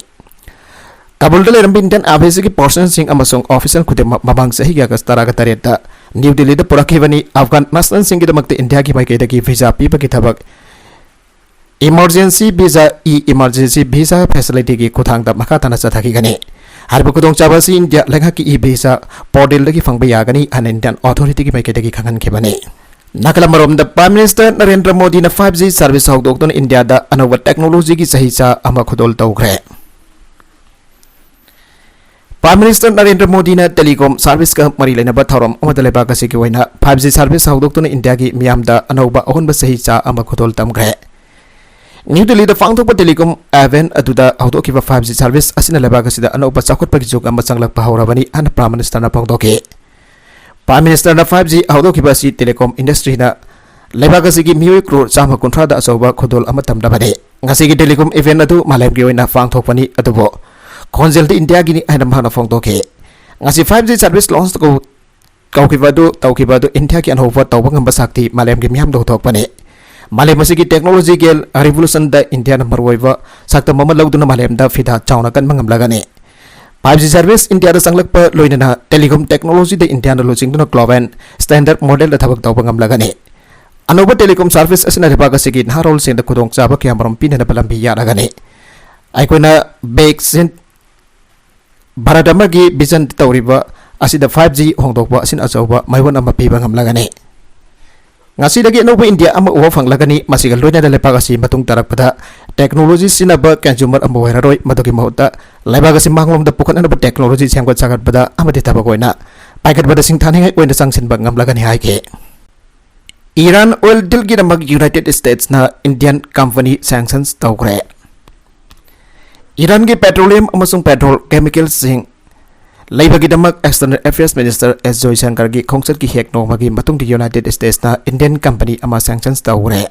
ꯀꯥꯕꯨꯜꯗ ꯂꯩꯔꯝꯕ ꯏꯟꯗꯤꯌꯟ ꯑꯦꯝꯕꯦꯁꯤꯒꯤ ꯄꯔꯁꯅꯦꯜꯁꯤꯡ ꯑꯃꯁꯨꯡ ꯑꯣꯐꯤꯁꯤꯌꯦꯜ ꯈꯨꯗꯤꯡꯃꯛ ꯃꯃꯥꯡ ꯆꯍꯤꯒꯤ ꯑꯥꯒꯁ ꯇꯔꯥꯒ ꯇꯔꯦꯠꯇ ꯅ꯭ꯌꯨ ꯗꯤꯜꯂꯤꯗ ꯄꯨꯔꯛꯈꯤꯕꯅꯤ꯫ ꯑꯐꯒꯥꯟ ꯅꯦꯁꯅꯦꯜꯁꯤꯡꯒꯤꯗꯃꯛꯇ ꯏꯟꯗꯤꯌꯥꯒꯤ ꯃꯥꯏꯀꯩꯗꯒꯤ ꯚꯤꯁꯥ ꯄꯤꯕꯒꯤ ꯊꯕꯛ, emergency visa, E emergency visa ꯐꯦꯁꯤꯂꯤꯇꯤꯒꯤ ꯈꯨꯠꯊꯥꯡꯗ ꯃꯈꯥ ꯇꯥꯅ ꯆꯠꯊꯈꯤꯒꯅꯤ꯫ ꯍꯥꯏꯔꯤꯕ ꯈꯨꯗꯣꯡꯆꯥꯕ ꯑꯁꯤ ꯏꯟꯗꯤꯌꯥ ꯂꯩꯉꯥꯛꯀꯤ ꯏ ꯚꯤꯁꯥ ꯄꯣꯔꯇꯦꯜꯗꯒꯤ ꯐꯪꯕ ꯌꯥꯒꯅꯤ ꯍꯥꯏꯅ ꯏꯟꯗꯤꯌꯟ ꯑꯣꯊꯣꯔꯤꯇꯤꯒꯤ ꯃꯥꯏꯀꯩꯗꯒꯤ ꯈꯪꯍꯟꯈꯤꯕꯅꯤ꯫ ꯅꯥꯀꯜ ꯑꯃꯔꯣꯝꯗ, ꯄ꯭ꯔꯥꯏꯝ ꯃꯤꯅꯤꯁꯇꯔ ꯅꯔꯦꯟꯗ꯭ꯔ ꯃꯣꯗꯤꯅ ꯐꯥꯏꯚ ꯖꯤ ꯁꯔꯚꯤꯁ ꯍꯧꯗꯣꯛꯇꯨꯅ ꯏꯟꯗꯤꯌꯥꯗ ꯑꯅꯧꯕ ꯇꯦꯛꯅꯣꯂꯣꯖꯤꯒꯤ ꯆꯍꯤꯆꯥ ꯑꯃ ꯈꯨꯗꯣꯜ ꯇꯧꯈ꯭ꯔꯦ꯫ ꯄ꯭ꯔꯥꯏꯝ ꯃꯤꯅꯤꯁꯇꯔ ꯅꯔꯦꯟꯗ꯭ꯔ ꯃꯣꯗꯤꯅ ꯇꯦꯂꯤꯀꯣꯝ ꯁꯔꯚꯤꯁꯀ ꯃꯔꯤ ꯂꯩꯅꯕ ꯊꯧꯔꯝ ꯑꯃꯗ ꯂꯩꯕꯥꯛ ꯑꯁꯤꯒꯤ ꯑꯣꯏꯅ ꯐꯥꯏꯚ ꯖꯤ ꯁꯔꯚꯤꯁ ꯍꯧꯗꯣꯛꯇꯨꯅ ꯏꯟꯗꯤꯌꯥꯒꯤ ꯃꯤꯌꯥꯝꯗ ꯑꯅꯧꯕ ꯑꯑꯣꯟꯕ ꯆꯍꯤꯆꯥ ꯑꯃ ꯈꯨꯗꯣꯜ ꯇꯝꯈ꯭ꯔꯦ꯫ ꯅ꯭ꯌꯨ ꯗꯤꯜꯂꯤꯗ ꯄꯥꯡꯊꯣꯛꯄ ꯇꯦꯂꯤꯀꯣꯝ ꯏꯚꯦꯟꯠ ꯑꯗꯨꯗ ꯍꯧꯗꯣꯛꯈꯤꯕ ꯐꯥꯏꯚ ꯖꯤ ꯁꯔꯚꯤꯁ ꯑꯁꯤꯅ ꯂꯩꯕꯥꯛ ꯑꯁꯤꯗ ꯑꯅꯧꯕ ꯆꯥꯎꯈꯠꯄꯒꯤ ꯖꯨꯒ ꯑꯃ ꯆꯪꯂꯛꯄ ꯍꯧꯔꯕꯅꯤ ꯍꯥꯏꯅ ꯄ꯭ꯔꯥꯏꯝ ꯃꯤꯅꯤꯁꯇꯔꯅ ꯐꯣꯡꯗꯣꯛꯈꯤ꯫ ꯄ꯭ꯔꯥꯏꯝ ꯃꯤꯅꯤꯁꯇꯔꯅ ꯐꯥꯏꯚ ꯖꯤ ꯍꯧꯗꯣꯛꯈꯤꯕ ꯑꯁꯤ ꯇꯦꯂꯤꯀꯣꯝ ꯏꯟꯗꯁꯇ꯭ꯔꯤꯅ ꯂꯩꯕꯥꯛ ꯑꯁꯤꯒꯤ ꯃꯤꯑꯣꯏ ꯀ꯭ꯔꯣꯔ ꯆꯥꯝꯃ ꯀꯨꯟꯊ꯭ꯔꯥꯗ ꯑꯆꯧꯕ ꯈꯨꯗꯣꯜ ꯑꯃ ꯇꯝꯂꯕꯅꯤ꯫ ꯉꯁꯤꯒꯤ ꯇꯦꯂꯤꯀꯣꯝ ꯏꯚꯦꯟꯠ ꯑꯗꯨ ꯃꯥꯂꯦꯝꯒꯤ ꯑꯣꯏꯅ ꯄꯥꯡꯊꯣꯛꯄꯅꯤ, ꯑꯗꯨꯕꯨ ꯈꯣꯟꯖꯦꯜꯗꯤ ꯏꯟꯗꯤꯌꯥꯒꯤꯅꯤ ꯍꯥꯏꯅ ꯃꯍꯥꯛꯅ ꯐꯣꯡꯗꯣꯛꯈꯤ꯫ ꯉꯁꯤ ꯐꯥꯏꯚ ꯖꯤ ꯁꯔꯚꯤꯁ ꯂꯣꯟꯆ ꯇꯧ-, ꯇꯧꯈꯤꯕ ꯑꯗꯨ, ꯇꯧꯈꯤꯕ ꯑꯗꯨ ꯏꯟꯗꯤꯌꯥꯒꯤ ꯑꯅꯧꯕ ꯇꯧꯕ ꯉꯝꯕ ꯁꯛꯇꯤ ꯃꯥꯂꯦꯝꯒꯤ ꯃꯤꯌꯥꯝꯗ ꯎꯊꯣꯛꯄꯅꯤ꯫ ꯃꯥꯂꯦꯝ ꯑꯁꯤꯒꯤ ꯇꯦꯛꯅꯣꯂꯣꯖꯤꯀꯦꯜ ꯔꯤꯚꯣꯂꯨꯁꯟꯗ ꯏꯟꯗꯤꯌꯥꯅ ꯃꯔꯨꯑꯣꯏꯕ ꯁꯛꯇꯝ ꯑꯃ ꯂꯧꯗꯨꯅ ꯃꯥꯂꯦꯝꯗ ꯐꯤꯗꯥ ꯆꯥꯎꯅ ꯀꯟꯕ ꯉꯝꯂꯒꯅꯤ꯫ ꯐꯥꯏꯚ ꯖꯤ ꯁꯔꯚꯤꯁ ꯏꯟꯗꯤꯌꯥꯗ ꯆꯪꯂꯛꯄ ꯂꯣꯏꯅꯅ ꯇꯦꯂꯤꯀꯣꯝ ꯇꯦꯛꯅꯣꯂꯣꯖꯤꯗ ꯏꯟꯗꯤꯌꯥꯅ ꯂꯨꯆꯤꯡꯗꯨꯅ ꯒ꯭ꯂꯣꯕꯦꯜ ꯁ꯭ꯇꯦꯟꯗꯔꯗ ꯃꯣꯗꯦꯜꯗ ꯊꯕꯛ ꯇꯧꯕ ꯉꯝꯂꯒꯅꯤ꯫ ꯑꯅꯧꯕ ꯇꯦꯂꯤꯀꯣꯝ ꯁꯔꯚꯤꯁ ꯑꯁꯤꯅ ꯂꯩꯕꯥꯛ ꯑꯁꯤꯒꯤ ꯅꯍꯥꯔꯣꯜꯁꯤꯡꯗ ꯈꯨꯗꯣꯡꯆꯥꯕ ꯀꯌꯥꯃꯔꯨꯝ ꯄꯤꯅꯅꯕ ꯂꯝꯕꯤ ꯌꯥꯠꯂꯒꯅꯤ꯫ ꯑꯩꯈꯣꯏꯅ ꯚꯦꯛꯁꯤꯟ ꯚꯥꯔꯠ ꯑꯃꯒꯤ ꯚꯤꯖꯟ ꯇꯧꯔꯤꯕ ꯑꯁꯤꯗ five G ꯍꯣꯡꯗꯣꯛꯄ ꯑꯁꯤꯅ ꯑꯆꯧꯕ ꯃꯥꯏꯑꯣꯟ ꯑꯃ ꯄꯤꯕ ꯉꯝꯂꯒꯅꯤ꯫ ꯉꯁꯤꯗꯒꯤ ꯑꯅꯧꯕ ꯏꯟꯗꯤꯌꯥ ꯑꯃ ꯎꯕ ꯐꯪꯂꯒꯅꯤ꯫ ꯃꯁꯤꯒ ꯂꯣꯏꯅꯅ ꯂꯩꯕꯥꯛ ꯑꯁꯤ ꯃꯇꯨꯡ ꯇꯥꯔꯛꯄꯗ ꯇꯦꯛꯅꯣꯂꯣꯖꯤ ꯁꯤꯖꯤꯟꯅꯕ ꯀꯟꯖꯨꯃꯔ ꯑꯃ ꯑꯣꯏꯔꯔꯣꯏ꯫ ꯃꯗꯨꯒꯤ ꯃꯍꯨꯠꯇ ꯂꯩꯕꯥꯛ ꯑꯁꯤ ꯃꯥꯡꯂꯣꯝꯗ ꯄꯨꯈꯠꯅꯅꯕ ꯇꯦꯛꯅꯣꯂꯣꯖꯤ ꯁꯦꯝꯒꯠ ꯁꯥꯒꯠꯄꯗ ꯑꯃꯗꯤ ꯊꯕꯛ ꯑꯣꯏꯅ ꯄꯥꯏꯈꯠꯄꯗ ꯁꯤꯡꯊꯥꯅꯤꯡꯉꯥꯏ ꯑꯣꯏꯅ ꯆꯪꯁꯤꯟꯕ ꯉꯝꯂꯒꯅꯤ ꯍꯥꯏꯈꯤ꯫ ꯏꯔꯥꯟ ꯑꯣꯏꯜ ꯗꯤꯜꯒꯤꯗꯃꯛ ꯌꯨꯅꯥꯏꯇꯦꯗ ꯁ꯭ꯇꯦꯠꯁꯅ ꯏꯟꯗꯤꯌꯟ ꯀꯝꯄꯅꯤ ꯁꯦꯡꯁꯟꯁ ꯇꯧꯈ꯭ꯔꯦ꯫ ꯏꯔꯥꯟꯒꯤ ꯄꯦꯇ꯭ꯔꯣꯂꯤꯌꯝ ꯑꯃꯁꯨꯡ ꯄꯦꯇ꯭ꯔꯣꯜ ꯀꯦꯃꯤꯀꯦꯜꯁꯤꯡ ꯂꯩꯕꯒꯤꯗꯃꯛ ꯑꯦꯛꯁꯇꯔꯅꯦꯜ ꯑꯦꯐꯤꯌꯔꯁ ꯃꯤꯅꯤꯁꯇꯔ ꯑꯦꯁ ꯖꯣꯏꯁꯪꯀꯔꯒꯤ ꯈꯣꯡꯆꯠꯀꯤ ꯍꯦꯛ ꯅꯣꯡꯃꯒꯤ ꯃꯇꯨꯡꯗ ꯌꯨꯅꯥꯏꯇꯦꯗ ꯁ꯭ꯇꯦꯠꯁꯅ ꯏꯟꯗꯤꯌꯟ ꯀꯝꯄꯅꯤ ꯑꯃ ꯁꯦꯡꯁꯟꯁ ꯇꯧꯈ꯭ꯔꯦ꯫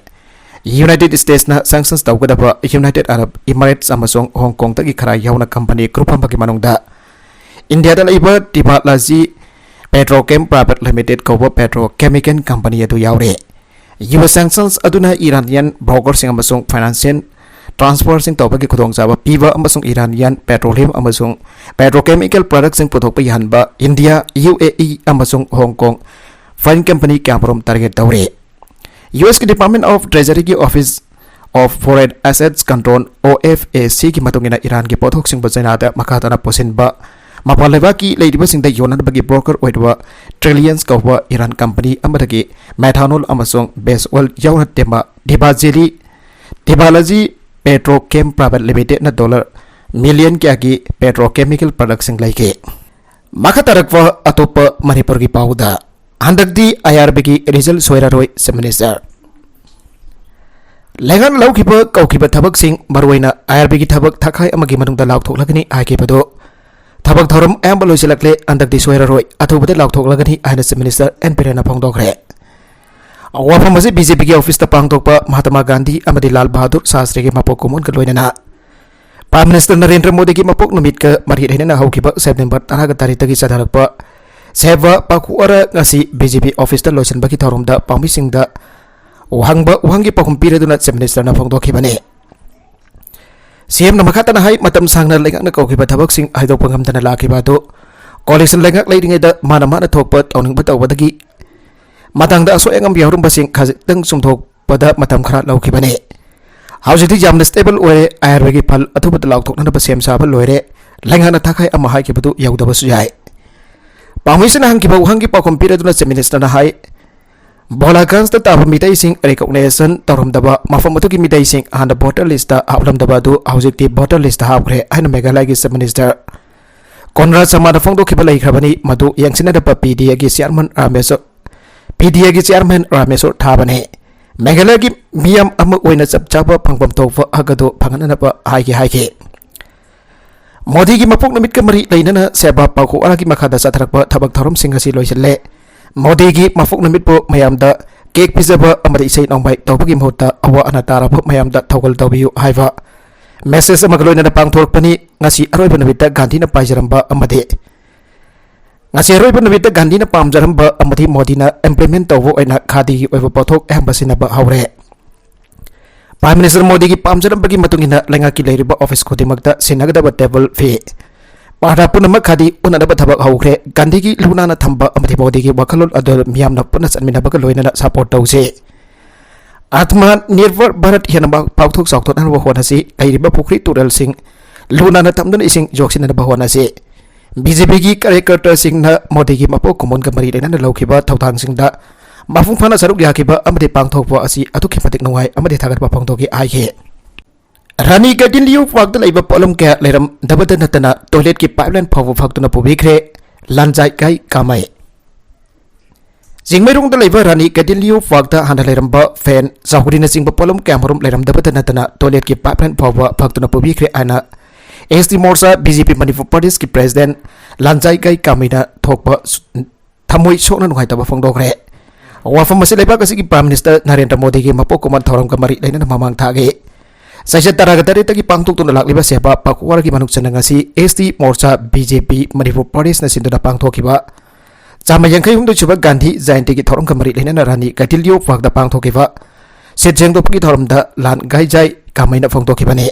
ꯌꯨꯅꯥꯏꯇꯦꯗ ꯁ꯭ꯇꯦꯠꯁꯅ ꯁꯦꯡꯁꯟꯁ ꯇꯧꯒꯗꯕ ꯌꯨꯅꯥꯏꯇꯦꯗ ꯑꯔꯕ ꯏꯃꯥꯔꯦꯠꯁ ꯑꯃꯁꯨꯡ ꯍꯣꯡ ꯀꯣꯡꯗꯒꯤ ꯈꯔ ꯌꯥꯎꯅ ꯀꯝꯄꯅꯤ ꯒ꯭ꯔꯨꯞ ꯑꯃꯒꯤ ꯃꯅꯨꯡꯗ ꯏꯟꯗꯤꯌꯥꯗ ꯂꯩꯕ ꯇꯤꯕꯥꯂꯥꯖꯤ ꯄꯦꯇ꯭ꯔꯣꯀꯦꯝ ꯄ꯭ꯔꯥꯏꯚꯦꯠ ꯂꯤꯃꯤꯇꯦꯗ ꯀꯧꯕ ꯄꯦꯇ꯭ꯔꯣ ꯀꯦꯃꯤꯀꯦꯜ ꯀꯝꯄꯅꯤ ꯑꯗꯨ ꯌꯥꯎꯔꯦ꯫ ꯌꯨ ꯑꯦꯁ ꯁꯦꯡꯁꯟꯁ ꯑꯗꯨꯅ ꯏꯔꯥꯅꯤꯌꯟ ꯕ꯭ꯔꯣꯀꯔꯁꯤꯡ ꯑꯃꯁꯨꯡ ꯐꯥꯏꯅꯥꯟꯁꯤꯌꯦꯜ ꯇ꯭ꯔꯥꯟꯁꯐꯔꯁꯤꯡ ꯇꯧꯕꯒꯤ ꯈꯨꯗꯣꯡꯆꯥꯕ ꯄꯤꯕ ꯑꯃꯁꯨꯡ ꯏꯔꯥꯅꯤꯌꯟ ꯄꯦꯇ꯭ꯔꯣꯂꯤꯌꯝ ꯑꯃꯁꯨꯡ ꯄꯦꯇ꯭ꯔꯣꯀꯦꯃꯤꯀꯦꯜ ꯄ꯭ꯔꯗꯛꯁꯤꯡ ꯄꯨꯊꯣꯛꯄ ꯌꯥꯍꯟꯕ ꯏꯟꯗꯤꯌꯥ, ꯌꯨ ꯑꯦ ꯏ ꯑꯃꯁꯨꯡ ꯍꯣꯡ ꯀꯣꯡ ꯐꯣꯔꯦꯟ ꯀꯝꯄꯅꯤ ꯀꯌꯥꯃꯔꯨꯝ ꯇꯥꯔꯒꯦꯠ ꯇꯧꯔꯦ꯫ ꯌꯨ ꯑꯦꯁꯀꯤ ꯗꯤꯄꯥꯔꯠꯃꯦꯟ ꯑꯣꯐ ꯇ꯭ꯔꯦꯖꯔꯤꯒꯤ office of foreign assets control, O F A ꯁꯤꯒꯤ ꯃꯇꯨꯡ ꯏꯟꯅ, ꯏꯔꯥꯟꯒꯤ ꯄꯣꯠꯊꯣꯛꯁꯤꯡꯕꯨ ꯆꯩꯅꯥꯗ ꯃꯈꯥ ꯇꯥꯅ ꯄꯨꯁꯤꯟꯕ, ꯃꯄꯥꯟ ꯂꯩꯕꯥꯛꯀꯤ ꯂꯩꯔꯤꯕꯁꯤꯡꯗ ꯌꯣꯟꯅꯕꯒꯤ ꯕ꯭ꯔꯣꯀꯔ ꯑꯣꯏꯔꯤꯕ ꯇ꯭ꯔꯤꯂꯤꯌꯟꯁ ꯀꯧꯕ ꯏꯔꯥꯟ ꯀꯝꯄꯅꯤ ꯑꯃꯗꯒꯤ ꯃꯦꯊꯥꯅꯣꯜ ꯑꯃꯁꯨꯡ ꯕꯦꯁ ꯑꯣꯏꯜ ꯌꯥꯎꯅ ꯇꯦꯝꯕ ꯗꯤꯕꯥꯖꯦꯂꯤ, ꯗꯤꯕꯥꯂꯥꯖꯤ ꯄꯦꯇ꯭ꯔꯣꯀꯦꯝ ꯄ꯭ꯔꯥꯏꯚꯦꯠ ꯂꯤꯃꯤꯇꯦꯗꯅ ꯗꯣꯂꯔ ꯃꯤꯂꯤꯌꯟ ꯀꯌꯥꯒꯤ ꯄꯦꯇ꯭ꯔꯣꯀꯦꯃꯤꯀꯦꯜ ꯄ꯭ꯔꯗꯛꯁꯤꯡ ꯂꯩꯈꯤ꯫ ꯃꯈꯥ ꯇꯥꯔꯛꯄ ꯑꯇꯣꯞꯄ ꯃꯅꯤꯄꯨꯔꯒꯤ ꯄꯥꯎꯗ, ꯍꯟꯗꯛꯇꯤ ꯑꯥꯏ ꯑꯥꯔ ꯕꯤꯒꯤ ꯔꯤꯖꯜ ꯁꯣꯏꯔꯔꯣꯏ, ꯆꯤꯐ ꯃꯤꯅꯤꯁꯇꯔ꯫ ꯂꯩꯉꯥꯛ ꯂꯧꯈꯤꯕ ꯀꯧꯈꯤꯕ ꯊꯕꯛꯁꯤꯡ, ꯃꯔꯨꯑꯣꯏꯅ ꯑꯥꯏ ꯑꯥꯔ ꯕꯤꯒꯤ ꯊꯕꯛ ꯊꯥꯈꯥꯏ ꯑꯃꯒꯤ ꯃꯅꯨꯡꯗ ꯂꯥꯎꯊꯣꯛꯂꯒꯅꯤ ꯍꯥꯏꯈꯤꯕꯗꯨ, ꯊꯕꯛ ꯊꯧꯔꯝ ꯑꯌꯥꯝꯕ ꯂꯣꯏꯁꯤꯜꯂꯛꯂꯦ, ꯍꯟꯗꯛꯇꯤ ꯁꯣꯏꯔꯔꯣꯏ, ꯑꯊꯨꯕꯗ ꯂꯥꯎꯊꯣꯛꯂꯒꯅꯤ ꯍꯥꯏꯅ ꯆꯤꯐ ꯃꯤꯅꯤꯁꯇꯔ ꯑꯦꯟ ꯕꯤꯔꯦꯟꯅ ꯐꯣꯡꯗꯣꯛꯈ꯭ꯔꯦ꯫ ꯋꯥꯐꯝ ꯑꯁꯤ ꯕꯤ ꯖꯦ ꯄꯤꯒꯤ ꯑꯣꯐꯤꯁꯇ ꯄꯥꯡꯊꯣꯛꯄ ꯃꯍꯥꯇꯃꯥ ꯒꯥꯟꯙꯤ ꯑꯃꯗꯤ ꯂꯥꯜ ꯕꯍꯥꯗꯨꯔ ꯁꯥꯁꯇ꯭ꯔꯤꯒꯤ ꯃꯄꯣꯛ ꯀꯨꯝꯑꯣꯟꯒ ꯂꯣꯏꯅꯅ ꯄ꯭ꯔꯥꯏꯝ ꯃꯤꯅꯤꯁꯇꯔ ꯅꯔꯦꯟꯗ꯭ꯔ ꯃꯣꯗꯤꯒꯤ ꯃꯄꯣꯛ ꯅꯨꯃꯤꯠꯀ ꯃꯔꯤ ꯂꯩꯅꯅ ꯍꯧꯈꯤꯕ ꯁꯦꯞꯇꯦꯝꯕꯔ ꯇꯔꯥꯒ ꯇꯔꯦꯠꯇꯒꯤ ꯆꯠꯊꯔꯛꯄ ꯁꯦꯕꯥ ꯄꯥꯈꯨꯑꯔ ꯉꯁꯤ ꯕꯤ ꯖꯦ ꯄꯤ ꯑꯣꯐꯤꯁꯇ ꯂꯣꯏꯁꯤꯟꯕꯒꯤ ꯊꯧꯔꯝꯗ ꯄꯥꯎꯃꯤꯁꯤꯡꯗ ꯋꯥꯍꯪꯕ ꯋꯥꯍꯪꯒꯤ ꯄꯥꯎꯈꯨꯝ ꯄꯤꯔꯗꯨꯅ ꯆꯤꯐ ꯃꯤꯅꯤꯁꯇꯔꯅ ꯐꯣꯡꯗꯣꯛꯈꯤꯕꯅꯤ꯫ ꯁꯤ ꯑꯦꯝꯅ ꯃꯈꯥ ꯇꯥꯅ ꯍꯥꯏ, ꯃꯇꯝ ꯁꯥꯡꯅ ꯂꯩꯉꯥꯛꯅ ꯀꯧꯈꯤꯕ ꯊꯕꯛꯁꯤꯡ ꯍꯥꯏꯗꯣꯛꯄ ꯉꯝꯗꯅ ꯂꯥꯛꯈꯤꯕ ꯑꯗꯨ ꯀꯣꯂꯤꯁꯟ ꯂꯩꯉꯥꯛ ꯂꯩꯔꯤꯉꯩꯗ ꯃꯥꯅ ꯃꯥꯅ ꯊꯣꯛꯄ ꯇꯧꯅꯤꯡꯕ ꯇꯧꯕꯗꯒꯤ ꯃꯇꯥꯡꯗ ꯑꯁꯣꯏ ꯑꯉꯥꯝ ꯌꯥꯎꯔꯝꯕꯁꯤꯡ ꯈꯖꯤꯛꯇꯪ ꯆꯨꯝꯊꯣꯛꯄꯗ ꯃꯇꯝ ꯈꯔ ꯂꯧꯈꯤꯕꯅꯤ꯫ ꯍꯧꯖꯤꯛꯇꯤ ꯌꯥꯝꯅ ꯁ꯭ꯇꯦꯕꯜ ꯑꯣꯏꯔꯦ꯫ ꯑꯥꯏ ꯑꯥꯔ ꯕꯤꯒꯤ ꯐꯜ ꯑꯊꯨꯕꯗ ꯂꯥꯎꯊꯣꯛꯅꯅꯕ ꯁꯦꯝ ꯁꯥꯕ ꯂꯣꯏꯔꯦ꯫ ꯂꯩꯉꯥꯛꯅ ꯊꯥꯈꯥꯏ ꯑꯃ ꯍꯥꯏꯈꯤꯕꯗꯨ ꯌꯧꯗꯕꯁꯨ ꯌꯥꯏ꯫ ꯄꯥꯎꯃꯤꯁꯤꯅ ꯍꯪꯈꯤꯕ ꯋꯥꯍꯪꯒꯤ ꯄꯥꯎꯈꯨꯝ ꯄꯤꯔꯗꯨꯅ Chief Minister ꯅ ꯍꯥꯏ, ꯚꯣꯂꯥꯒꯟꯖꯇ ꯇꯥꯕ ꯃꯤꯇꯩꯁꯤꯡ recognition ꯇꯧꯔꯝꯗꯕ ꯃꯐꯝ ꯑꯗꯨꯒꯤ ꯃꯤꯇꯩꯁꯤꯡ ꯍꯥꯟꯅ voter list ꯇ ꯍꯥꯞꯂꯝꯗꯕ ꯑꯗꯨ ꯍꯧꯖꯤꯛꯇꯤ voter list ꯇ ꯍꯥꯞꯈ꯭ꯔꯦ ꯍꯥꯏꯅ ꯃꯦꯘꯥꯂꯌꯒꯤ Chief Minister ꯀꯣꯟꯔꯥꯗ ꯁꯪꯃꯥꯅ ꯐꯣꯡꯗꯣꯛꯈꯤꯕ ꯂꯩꯈ꯭ꯔꯕꯅꯤ꯫ ꯃꯗꯨ ꯌꯦꯡꯁꯤꯟꯅꯗꯕ P D A ꯒꯤ chairman Ramesh, P D A ꯒꯤ chairman ꯔꯥꯃꯦꯁꯣꯔ ꯊꯥꯕꯅꯤ꯫ ꯃꯦꯘꯥꯂꯌꯒꯤ ꯃꯤꯌꯥꯝ ꯑꯃ ꯑꯣꯏꯅ ꯆꯞ ꯆꯥꯕ ꯐꯪꯐꯝ ꯊꯣꯛꯄ ꯍꯛ ꯑꯗꯨ ꯐꯪꯍꯟꯅꯕ ꯍꯥꯏꯒꯦ ꯍꯥꯏꯈꯤ꯫ ꯃꯣꯗꯤꯒꯤ ꯃꯄꯣꯛ ꯅꯨꯃꯤꯠꯀ ꯃꯔꯤ ꯂꯩꯅꯅ ꯁꯦꯕꯥ ꯄꯥꯎꯈꯣꯛ ꯑꯔꯥꯒꯤ ꯃꯈꯥꯗ ꯆꯠꯊꯔꯛꯄ ꯊꯕꯛ ꯊꯧꯔꯝꯁꯤꯡ ꯑꯁꯤ ꯂꯣꯏꯁꯤꯜꯂꯦ꯫ ꯃꯣꯗꯤꯒꯤ ꯃꯄꯣꯛ ꯅꯨꯃꯤꯠꯄꯨ ꯃꯌꯥꯝꯗ cake ꯄꯤꯖꯕ ꯑꯃꯗꯤ ꯏꯁꯩ ꯅꯣꯡꯃꯥꯏ ꯇꯧꯕꯒꯤ ꯃꯍꯨꯠꯇ ꯑꯋꯥ ꯑꯅꯥ ꯇꯥꯔꯕ ꯃꯌꯥꯝꯗ ꯊꯧꯒꯜ ꯇꯧꯕꯤꯌꯨ ꯍꯥꯏꯕ message ꯑꯃꯒ ꯂꯣꯏꯅꯅ ꯄꯥꯡꯊꯣꯔꯛꯄꯅꯤ꯫ ꯉꯁꯤ ꯑꯔꯣꯏꯕ ꯅꯨꯃꯤꯠꯇ ꯒꯥꯟꯙꯤꯅ ꯄꯥꯏꯖꯔꯝꯕ ꯑꯃꯗꯤ ꯉꯁꯤ ꯑꯔꯣꯏꯕ ꯅꯨꯃꯤꯠꯇ ꯒꯥꯟꯙꯤꯅ ꯄꯥꯝꯖꯔꯝꯕ ꯑꯃꯗꯤ ꯃꯣꯗꯤꯅ implement ꯇꯧꯕ ꯑꯣꯏꯅ ꯈꯥꯗꯤꯒꯤ ꯑꯣꯏꯕ ꯄꯣꯠꯊꯣꯛ ꯑꯌꯥꯝꯕ ꯁꯤꯖꯤꯟꯅꯕ ꯍꯧꯔꯦ꯫ Prime Minister ꯃꯣꯗꯤꯒꯤ ꯄꯥꯝꯖꯔꯝꯕꯒꯤ ꯃꯇꯨꯡ ꯏꯟꯅ ꯂꯩꯉꯥꯛꯀꯤ ꯂꯩꯔꯤꯕ office ꯈꯨꯗꯤꯡꯃꯛꯇ ꯁꯤꯟꯅꯒꯗꯕ table ꯐꯤ, ꯄꯥꯔꯗꯥ ꯄꯨꯝꯅꯃꯛ ꯈꯥꯗꯤ ꯎꯅꯅꯕ ꯊꯕꯛ ꯍꯧꯈ꯭ꯔꯦ꯫ ꯒꯥꯟꯙꯤꯒꯤ ꯂꯨ ꯅꯥꯟꯅ ꯊꯝꯕ ꯑꯃꯗꯤ ꯃꯣꯗꯤꯒꯤ ꯋꯥꯈꯜꯂꯣꯟ ꯑꯗꯨ ꯃꯤꯌꯥꯝꯅ ꯄꯨꯟꯅ ꯆꯠꯃꯤꯟꯅꯕꯒ ꯂꯣꯏꯅꯅ support ꯇꯧꯁꯤ꯫ ꯑꯥꯇꯃ ꯅꯤꯔꯚꯔ ꯚꯥꯔꯠ ꯍꯦꯟꯅ ꯃꯥ-, ꯄꯥꯛꯊꯣꯛ ꯆꯥꯎꯊꯣꯛꯅꯅꯕ ꯍꯣꯠꯅꯁꯤ꯫ ꯂꯩꯔꯤꯕ ꯄꯨꯈ꯭ꯔꯤ ꯇꯨꯔꯦꯜꯁꯤꯡ ꯂꯨ ꯅꯥꯟꯅ ꯊꯝꯗꯨꯅ ꯏꯁꯤꯡ ꯌꯣꯛꯁꯤꯟꯅꯅꯕ ꯍꯣꯠꯅꯁꯤ꯫ B J P ꯒꯤ ꯀꯥꯔꯌꯀꯔꯇꯥꯁꯤꯡꯅ ꯃꯣꯗꯤꯒꯤ ꯃꯄꯣꯛ ꯀꯨꯝꯑꯣꯟꯒ ꯃꯔꯤ ꯂꯩꯅꯅ ꯂꯧꯈꯤꯕ ꯊꯧꯗꯥꯡꯁꯤꯡꯗ ꯃꯄꯨꯡ ꯐꯥꯅ ꯁꯔꯨꯛ ꯌꯥꯈꯤꯕ ꯑꯃꯗꯤ ꯄꯥꯡꯊꯣꯛꯄ ꯑꯁꯤ ꯑꯗꯨꯛꯀꯤ ꯃꯇꯤꯛ ꯅꯨꯡꯉꯥꯏ ꯑꯃꯗꯤ ꯊꯥꯒꯠꯄ ꯐꯣꯡꯗꯣꯛꯈꯤ ꯍꯥꯏꯈꯤ꯫ ꯔꯥꯅꯤ ꯒꯥꯏꯗꯤꯟꯂꯤꯌꯨ ꯄꯥꯔꯛꯇ ꯂꯩꯕ ꯄꯣꯠꯂꯝ ꯀꯌꯥ ꯂꯩꯔꯝꯗꯕꯇ ꯅꯠꯇꯅ toilet ꯀꯤ pipeline ꯐꯥꯎꯕ ꯐꯛꯇꯨꯅ ꯄꯨꯕꯤꯈ꯭ꯔꯦ ꯂꯥꯟꯖꯥꯏ ꯒꯥꯏ ꯀꯥꯃꯩ꯫ ꯆꯤꯡꯃꯩꯔꯣꯡꯗ ꯂꯩꯕ ꯔꯥꯅꯤ ꯒꯥꯏꯗꯤꯟꯂꯤꯌꯨ ꯄꯥꯔꯛꯇ ꯍꯥꯟꯅ ꯂꯩꯔꯝꯕ fan, ꯆꯧꯀ꯭ꯔꯤꯅꯆꯤꯡꯕ ꯄꯣꯠꯂꯝ ꯀꯌꯥꯃꯔꯨꯝ ꯂꯩꯔꯝꯗꯕꯇ ꯅꯠꯇꯅ toilet ꯀꯤ pipeline ꯐꯥꯎꯕ ꯐꯛꯇꯨꯅ ꯄꯨꯕꯤꯈ꯭ꯔꯦ ꯍꯥꯏꯅ S T Morcha B J P Manipur ꯄ꯭ꯔꯗꯦꯁꯀꯤ president ꯂꯥꯟꯖꯥꯏ ꯒꯥꯏ ꯀꯥꯃꯩꯅ ꯊꯣꯛꯄ ꯁ-, ꯊꯃꯣꯏ ꯁꯣꯛꯅ ꯅꯨꯡꯉꯥꯏꯇꯕ ꯐꯣꯡꯗꯣꯛꯈ꯭ꯔꯦ꯫ ꯋꯥꯐꯝ ꯑꯁꯤ ꯂꯩꯕꯥꯛ ꯑꯁꯤꯒꯤ Prime Minister ꯅꯔꯦꯟꯗ꯭ꯔ ꯃꯣꯗꯤꯒꯤ ꯃꯄꯣꯛ ꯀꯨꯝꯑꯣꯟ ꯊꯧꯔꯝꯒ ꯃꯔꯤ ꯂꯩꯅꯅ ꯃꯃꯥꯡ ꯊꯥꯒꯤ ꯆꯩꯆꯠ ꯇꯔꯥꯒ ꯇꯔꯦꯠꯇꯒꯤ ꯄꯥꯡꯊꯣꯛꯇꯨꯅ ꯂꯥꯛꯂꯤꯕ ꯁꯦꯕꯥ ꯄꯥꯈ꯭ꯋꯥꯔꯒꯤ ꯃꯅꯨꯡ ꯆꯟꯅ ꯉꯁꯤ S T Morcha B J P Manipur ꯄ꯭ꯔꯗꯦꯁꯅ ꯁꯤꯟꯗꯨꯅ ꯄꯥꯡꯊꯣꯛꯈꯤꯕ ꯆꯥꯝꯃ ꯌꯥꯡꯈꯩ ꯍꯨꯝꯗꯣꯏ ꯁꯨꯕ ꯒꯥꯟꯙꯤ ꯖꯌꯟꯇꯤꯒꯤ ꯊꯧꯔꯝꯒ ꯃꯔꯤ ꯂꯩꯅꯅ ꯔꯥꯅꯤ ꯒꯥꯏꯗꯤꯟꯂꯤꯌꯨ ꯄꯥꯔꯛꯇ ꯄꯥꯡꯊꯣꯛꯈꯤꯕ ꯁꯤꯠ ꯁꯦꯡꯗꯣꯛꯄꯒꯤ ꯊꯧꯔꯝꯗ ꯂꯥꯟ ꯒꯥꯏꯖꯥꯏ ꯀꯥꯃꯩꯅ ꯐꯣꯡꯗꯣꯛꯈꯤꯕꯅꯤ꯫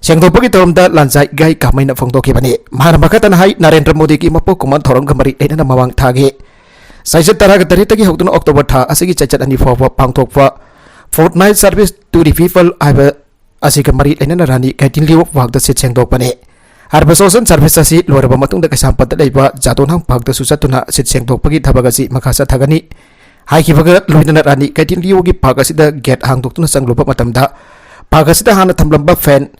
ꯁꯦꯡꯗꯣꯛꯄꯒꯤ ꯊꯧꯔꯝꯗ ꯂꯥꯟꯖꯥꯏ ꯒꯥꯏ ꯀꯥꯃꯩꯅ ꯐꯣꯡꯗꯣꯛꯈꯤꯕꯅꯤ꯫ ꯃꯍꯥꯛꯅ ꯃꯈꯥ ꯇꯥꯅ ꯍꯥꯏ, ꯅꯔꯦꯟꯗ꯭ꯔ ꯃꯣꯗꯤꯒꯤ ꯃꯄꯣꯛ ꯀꯨꯝꯑꯣꯟ ꯊꯧꯔꯝꯒ ꯃꯔꯤ ꯂꯩꯅꯅ ꯃꯃꯥꯡ ꯊꯥꯒꯤ ꯆꯩꯆꯠ ꯇꯔꯥꯒ ꯇꯔꯦꯠꯇꯒꯤ ꯍꯧꯗꯨꯅ October ꯊꯥ ꯑꯁꯤꯒꯤ ꯆꯩꯆꯠ ꯑꯅꯤ ꯐꯥꯎꯕ ꯄꯥꯡꯊꯣꯛꯄ Fortnight Service to the People ꯍꯥꯏꯕ ꯑꯁꯤꯒ ꯃꯔꯤ ꯂꯩꯅꯅ ꯔꯥꯅꯤ ꯒꯥꯏꯗꯤꯟꯂꯤꯌꯨ ꯄꯥꯔꯛꯇ ꯁꯤꯠ ꯁꯦꯡꯗꯣꯛꯄꯅꯤ꯫ ꯍꯥꯏꯔꯤꯕ ꯁꯣꯁꯦꯜ ꯁꯔꯚꯤꯁ ꯑꯁꯤ ꯂꯣꯏꯔꯕ ꯃꯇꯨꯡꯗ ꯀꯩꯁꯥꯝꯄꯥꯠꯇ ꯂꯩꯕ ꯖꯥꯗꯣꯟꯍꯥꯡ ꯄꯥꯔꯛꯇꯁꯨ ꯆꯠꯇꯨꯅ ꯁꯤꯠ ꯁꯦꯡꯗꯣꯛꯄꯒꯤ ꯊꯕꯛ ꯑꯁꯤ ꯃꯈꯥ ꯆꯠꯊꯒꯅꯤ꯫ ꯍꯥꯏꯈꯤꯕꯒ ꯂꯣꯏꯅꯅ ꯔꯥꯅꯤ ꯀꯩꯊꯦꯜ ꯂꯤꯌꯣꯒꯤ ꯄꯥꯔꯛ ꯑꯁꯤꯗ ꯒꯦꯠ ꯍꯥꯡꯗꯣꯛꯇꯨꯅ ꯆꯪꯂꯨꯕ ꯃꯇꯝꯗ ꯄꯥꯔꯛ ꯑꯁꯤꯗ ꯍꯥꯟꯅ ꯊꯝꯂꯝꯕ ꯐꯦꯟ,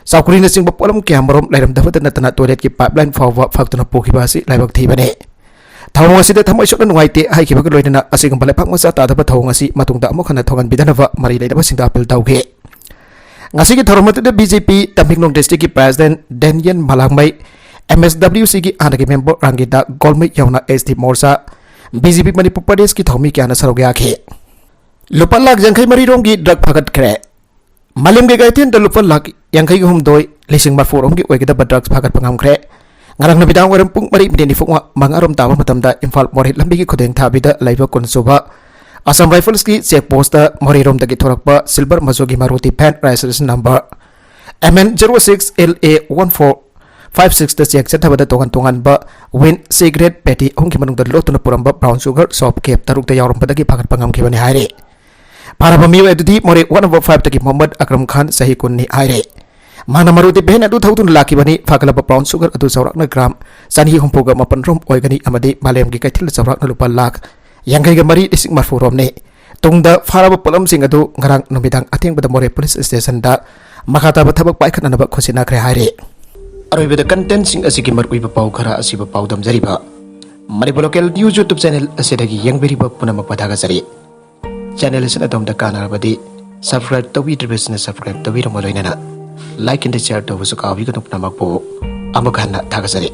ꯆꯧꯀ꯭ꯔꯤꯅꯆꯤꯡꯕ ꯄꯣꯠꯂꯝ ꯀꯌꯥ ꯃꯔꯨꯝ ꯂꯩꯔꯝꯗꯕꯇ ꯅꯠꯇꯅ ꯇꯣꯏꯂꯦꯠꯀꯤ ꯄꯥꯏꯞ ꯂꯥꯏꯟ ꯐꯥꯎꯕ ꯐꯛꯇꯨꯅ ꯄꯨꯈꯤꯕ ꯑꯁꯤ ꯂꯥꯏꯕꯛ ꯊꯤꯕꯅꯤ꯫ ꯊꯧꯑꯣꯡ ꯑꯁꯤꯗ ꯊꯃꯣꯏ ꯁꯣꯛꯅ ꯅꯨꯡꯉꯥꯏꯇꯦ ꯍꯥꯏꯈꯤꯕꯒ ꯂꯣꯏꯅꯅ ꯑꯁꯤꯒꯨꯝꯕ ꯂꯩꯄꯥꯛ ꯃꯆꯥ ꯇꯥꯗꯕ ꯊꯧꯑꯣꯡ ꯑꯁꯤ ꯃꯇꯨꯡꯗ ꯑꯃꯨꯛ ꯍꯟꯅ ꯊꯣꯛꯍꯟꯕꯤꯗꯅꯕ ꯃꯔꯤ ꯂꯩꯅꯕꯁꯤꯡꯗ ꯑꯄꯤꯜ ꯇꯧꯈꯤ꯫ ꯉꯁꯤꯒꯤ ꯊꯧꯔꯝ ꯑꯗꯨꯗ ꯕꯤ ꯖꯦ ꯄꯤ ꯇꯃꯦꯡꯂꯣꯡ ꯗꯤꯁꯇ꯭ꯔꯤꯛꯀꯤ ꯄ꯭ꯔꯦꯁꯤꯗꯦꯟꯠ ꯗꯦꯅꯤꯌꯦꯜ ꯃꯂꯥꯡꯃꯩ, ꯑꯦꯝ ꯑꯦꯁ ꯗꯕ꯭ꯂꯤꯎ ꯁꯤꯒꯤ ꯍꯥꯟꯅꯒꯤ ꯃꯦꯝꯕꯔ ꯔꯪꯒꯤꯇꯥ ꯒꯣꯜꯃꯩ ꯌꯥꯎꯅ ꯑꯦꯁ ꯇꯤ ꯃꯣꯔꯆꯥ, ꯕꯤ ꯖꯦ ꯄꯤ ꯃꯅꯤꯄꯨꯔ ꯄ꯭ꯔꯗꯦꯁꯀꯤ ꯊꯧꯃꯤ ꯀꯌꯥꯅ ꯁꯔꯨꯛ ꯌꯥꯈꯤ꯫ ꯂꯨꯄꯥ ꯂꯥꯈ ꯌꯥꯡꯈꯩ ꯃꯔꯤ ꯔꯣꯝꯒꯤ ꯗ꯭ꯔꯒ ꯐꯥꯒꯠꯈ꯭ꯔꯦ꯫ ꯃꯥꯂꯦꯝꯒꯤ ꯀꯩꯊꯦꯜꯗ ꯂꯨꯄꯥ ꯂꯥꯈ ꯌꯥꯡꯈꯩ ꯍꯨꯝꯗꯣꯏ ꯂꯤꯁꯤꯡ ꯃꯔꯤꯐꯨ ꯔꯣꯝꯒꯤ ꯑꯣꯏꯒꯗꯕ ꯗ꯭ꯔꯒ ꯐꯥꯒꯠꯄ ꯉꯝꯈ꯭ꯔꯦ꯫ ꯉꯔꯥꯡ ꯅꯨꯃꯤꯗꯥꯡ ꯋꯥꯏꯔꯝ ꯄꯨꯡ ꯃꯔꯤ ꯃꯤꯅꯤꯠ ꯅꯤꯐꯨ ꯃꯉꯥ ꯔꯣꯝ ꯇꯥꯕ ꯃꯇꯝꯗ ꯏꯝꯐꯥꯜ ꯃꯣꯔꯦ ꯂꯝꯕꯤꯒꯤ ꯈꯨꯗꯦꯡ ꯊꯥꯕꯤꯗ ꯂꯩꯕ ꯀꯨꯟꯁꯨꯕ ꯑꯁꯥꯝ ꯔꯥꯏꯐꯜꯁꯀꯤ ꯆꯦꯛ ꯄꯣꯁꯇ ꯃꯣꯔꯦꯔꯣꯝꯗꯒꯤ ꯊꯣꯔꯛꯄ ꯁꯤꯜꯚꯔ ꯃꯆꯨꯒꯤ Maruti van registration number M N zero six L A one four five ꯁꯤꯛꯁꯇ ꯆꯦꯛ ꯆꯠꯊꯕꯗ ꯇꯣꯉꯥꯟ ꯇꯣꯉꯥꯟꯕ ꯋꯤꯟ, ꯁꯤꯒꯔꯦꯠ, ꯄꯦꯇꯤ ꯑꯍꯨꯝꯒꯤ ꯃꯅꯨꯡꯗ ꯂꯣꯠꯇꯨꯅ ꯄꯨꯔꯝꯕ ꯕ꯭ꯔꯥꯎꯟ ꯁꯨꯒꯔ ꯁꯣꯞ ꯀꯦꯞ ꯇꯔꯨꯛꯇ ꯌꯥꯎꯔꯝꯕꯗꯒꯤ ꯐꯥꯒꯠꯄ ꯉꯝꯈꯤꯕꯅꯤ ꯍꯥꯏꯔꯤ꯫ ꯐꯥꯔꯕ ꯃꯤꯑꯣꯏ ꯑꯗꯨꯗꯤ ꯃꯣꯔꯦ ꯋꯥꯟ ꯑꯣꯚꯔ ꯐꯥꯏꯚꯇꯒꯤ ꯃꯣꯍꯝꯃꯗ ꯑꯀꯔꯝ ꯈꯥꯟ, ꯆꯍꯤ ꯀꯨꯟꯅꯤ ꯍꯥꯏꯔꯦ꯫ ꯃꯥꯅ ꯃꯥꯔꯨꯇꯤ ꯚꯦꯟ ꯑꯗꯨ ꯊꯧꯗꯨꯅ ꯂꯥꯛꯈꯤꯕꯅꯤ꯫ ꯐꯥꯒꯠꯂꯕ ꯕ꯭ꯔꯥꯎꯟ ꯁꯨꯒꯔ ꯑꯗꯨ ꯆꯥꯎꯔꯥꯛꯅ ꯒ꯭ꯔꯥꯝ ꯆꯅꯤ ꯍꯨꯝꯐꯨꯒ ꯃꯥꯄꯟ ꯔꯣꯝ ꯑꯣꯏꯒꯅꯤ ꯑꯃꯗꯤ ꯃꯥꯂꯦꯝꯒꯤ ꯀꯩꯊꯦꯜꯗ ꯆꯥꯎꯔꯥꯛꯅ ꯂꯨꯄꯥ ꯂꯥꯈ ꯌꯥꯡꯈꯩꯒ ꯃꯔꯤ ꯂꯤꯁꯤꯡ ꯃꯔꯤꯐꯨ ꯔꯣꯝꯅꯤ꯫ ꯇꯨꯡꯗ ꯐꯥꯔꯕ ꯄꯣꯠꯂꯝꯁꯤꯡ ꯑꯗꯨ ꯉꯔꯥꯡ ꯅꯨꯃꯤꯗꯥꯡ ꯑꯊꯦꯡꯕꯗ ꯃꯣꯔꯦ ꯄꯨꯂꯤꯁ ꯁ꯭ꯇꯦꯁꯟꯗ ꯃꯈꯥ ꯇꯥꯕ ꯊꯕꯛ ꯄꯥꯏꯈꯠꯅꯅꯕ ꯈꯨꯠꯁꯤꯟꯅꯈ꯭ꯔꯦ ꯍꯥꯏꯔꯤ꯫ ꯑꯔꯣꯏꯕꯗ ꯀꯟꯇꯦꯟꯠꯁꯤꯡ ꯑꯁꯤꯒꯤ ꯃꯔꯨꯑꯣꯏꯕ ꯄꯥꯎ ꯈꯔ ꯑꯁꯤꯕꯨ ꯄꯥꯎꯗꯝꯖꯔꯤꯕ Manipur local news YouTube channel ꯑꯁꯤꯗꯒꯤ ꯌꯦꯡꯕꯤꯔꯤꯕ ꯄꯨꯝꯅꯃꯛꯄꯨ ꯊꯥꯒꯠꯆꯔꯤ꯫ ꯆꯦꯅꯦꯜ ꯑꯁꯤꯅ ꯑꯗꯣꯝꯗ ꯀꯥꯟꯅꯔꯕꯗꯤ ꯁꯕꯁꯀ꯭ꯔꯥꯏꯕ ꯇꯧꯕꯤꯗ꯭ꯔꯤꯕꯁꯤꯡꯅ ꯁꯕꯁꯀ꯭ꯔꯥꯏꯕ ꯇꯧꯕꯤꯔꯝꯕ ꯂꯣꯏꯅꯅ ꯂꯥꯏꯛ ꯑꯦꯟ ꯁꯤꯌꯔ ꯇꯧꯕꯁꯨ ꯀꯥꯎꯕꯤꯒꯅꯨ꯫ ꯄꯨꯝꯅꯃꯛꯄꯨ ꯑꯃꯨꯛ ꯍꯟꯅ ꯊꯥꯒꯠꯆꯔꯤ꯫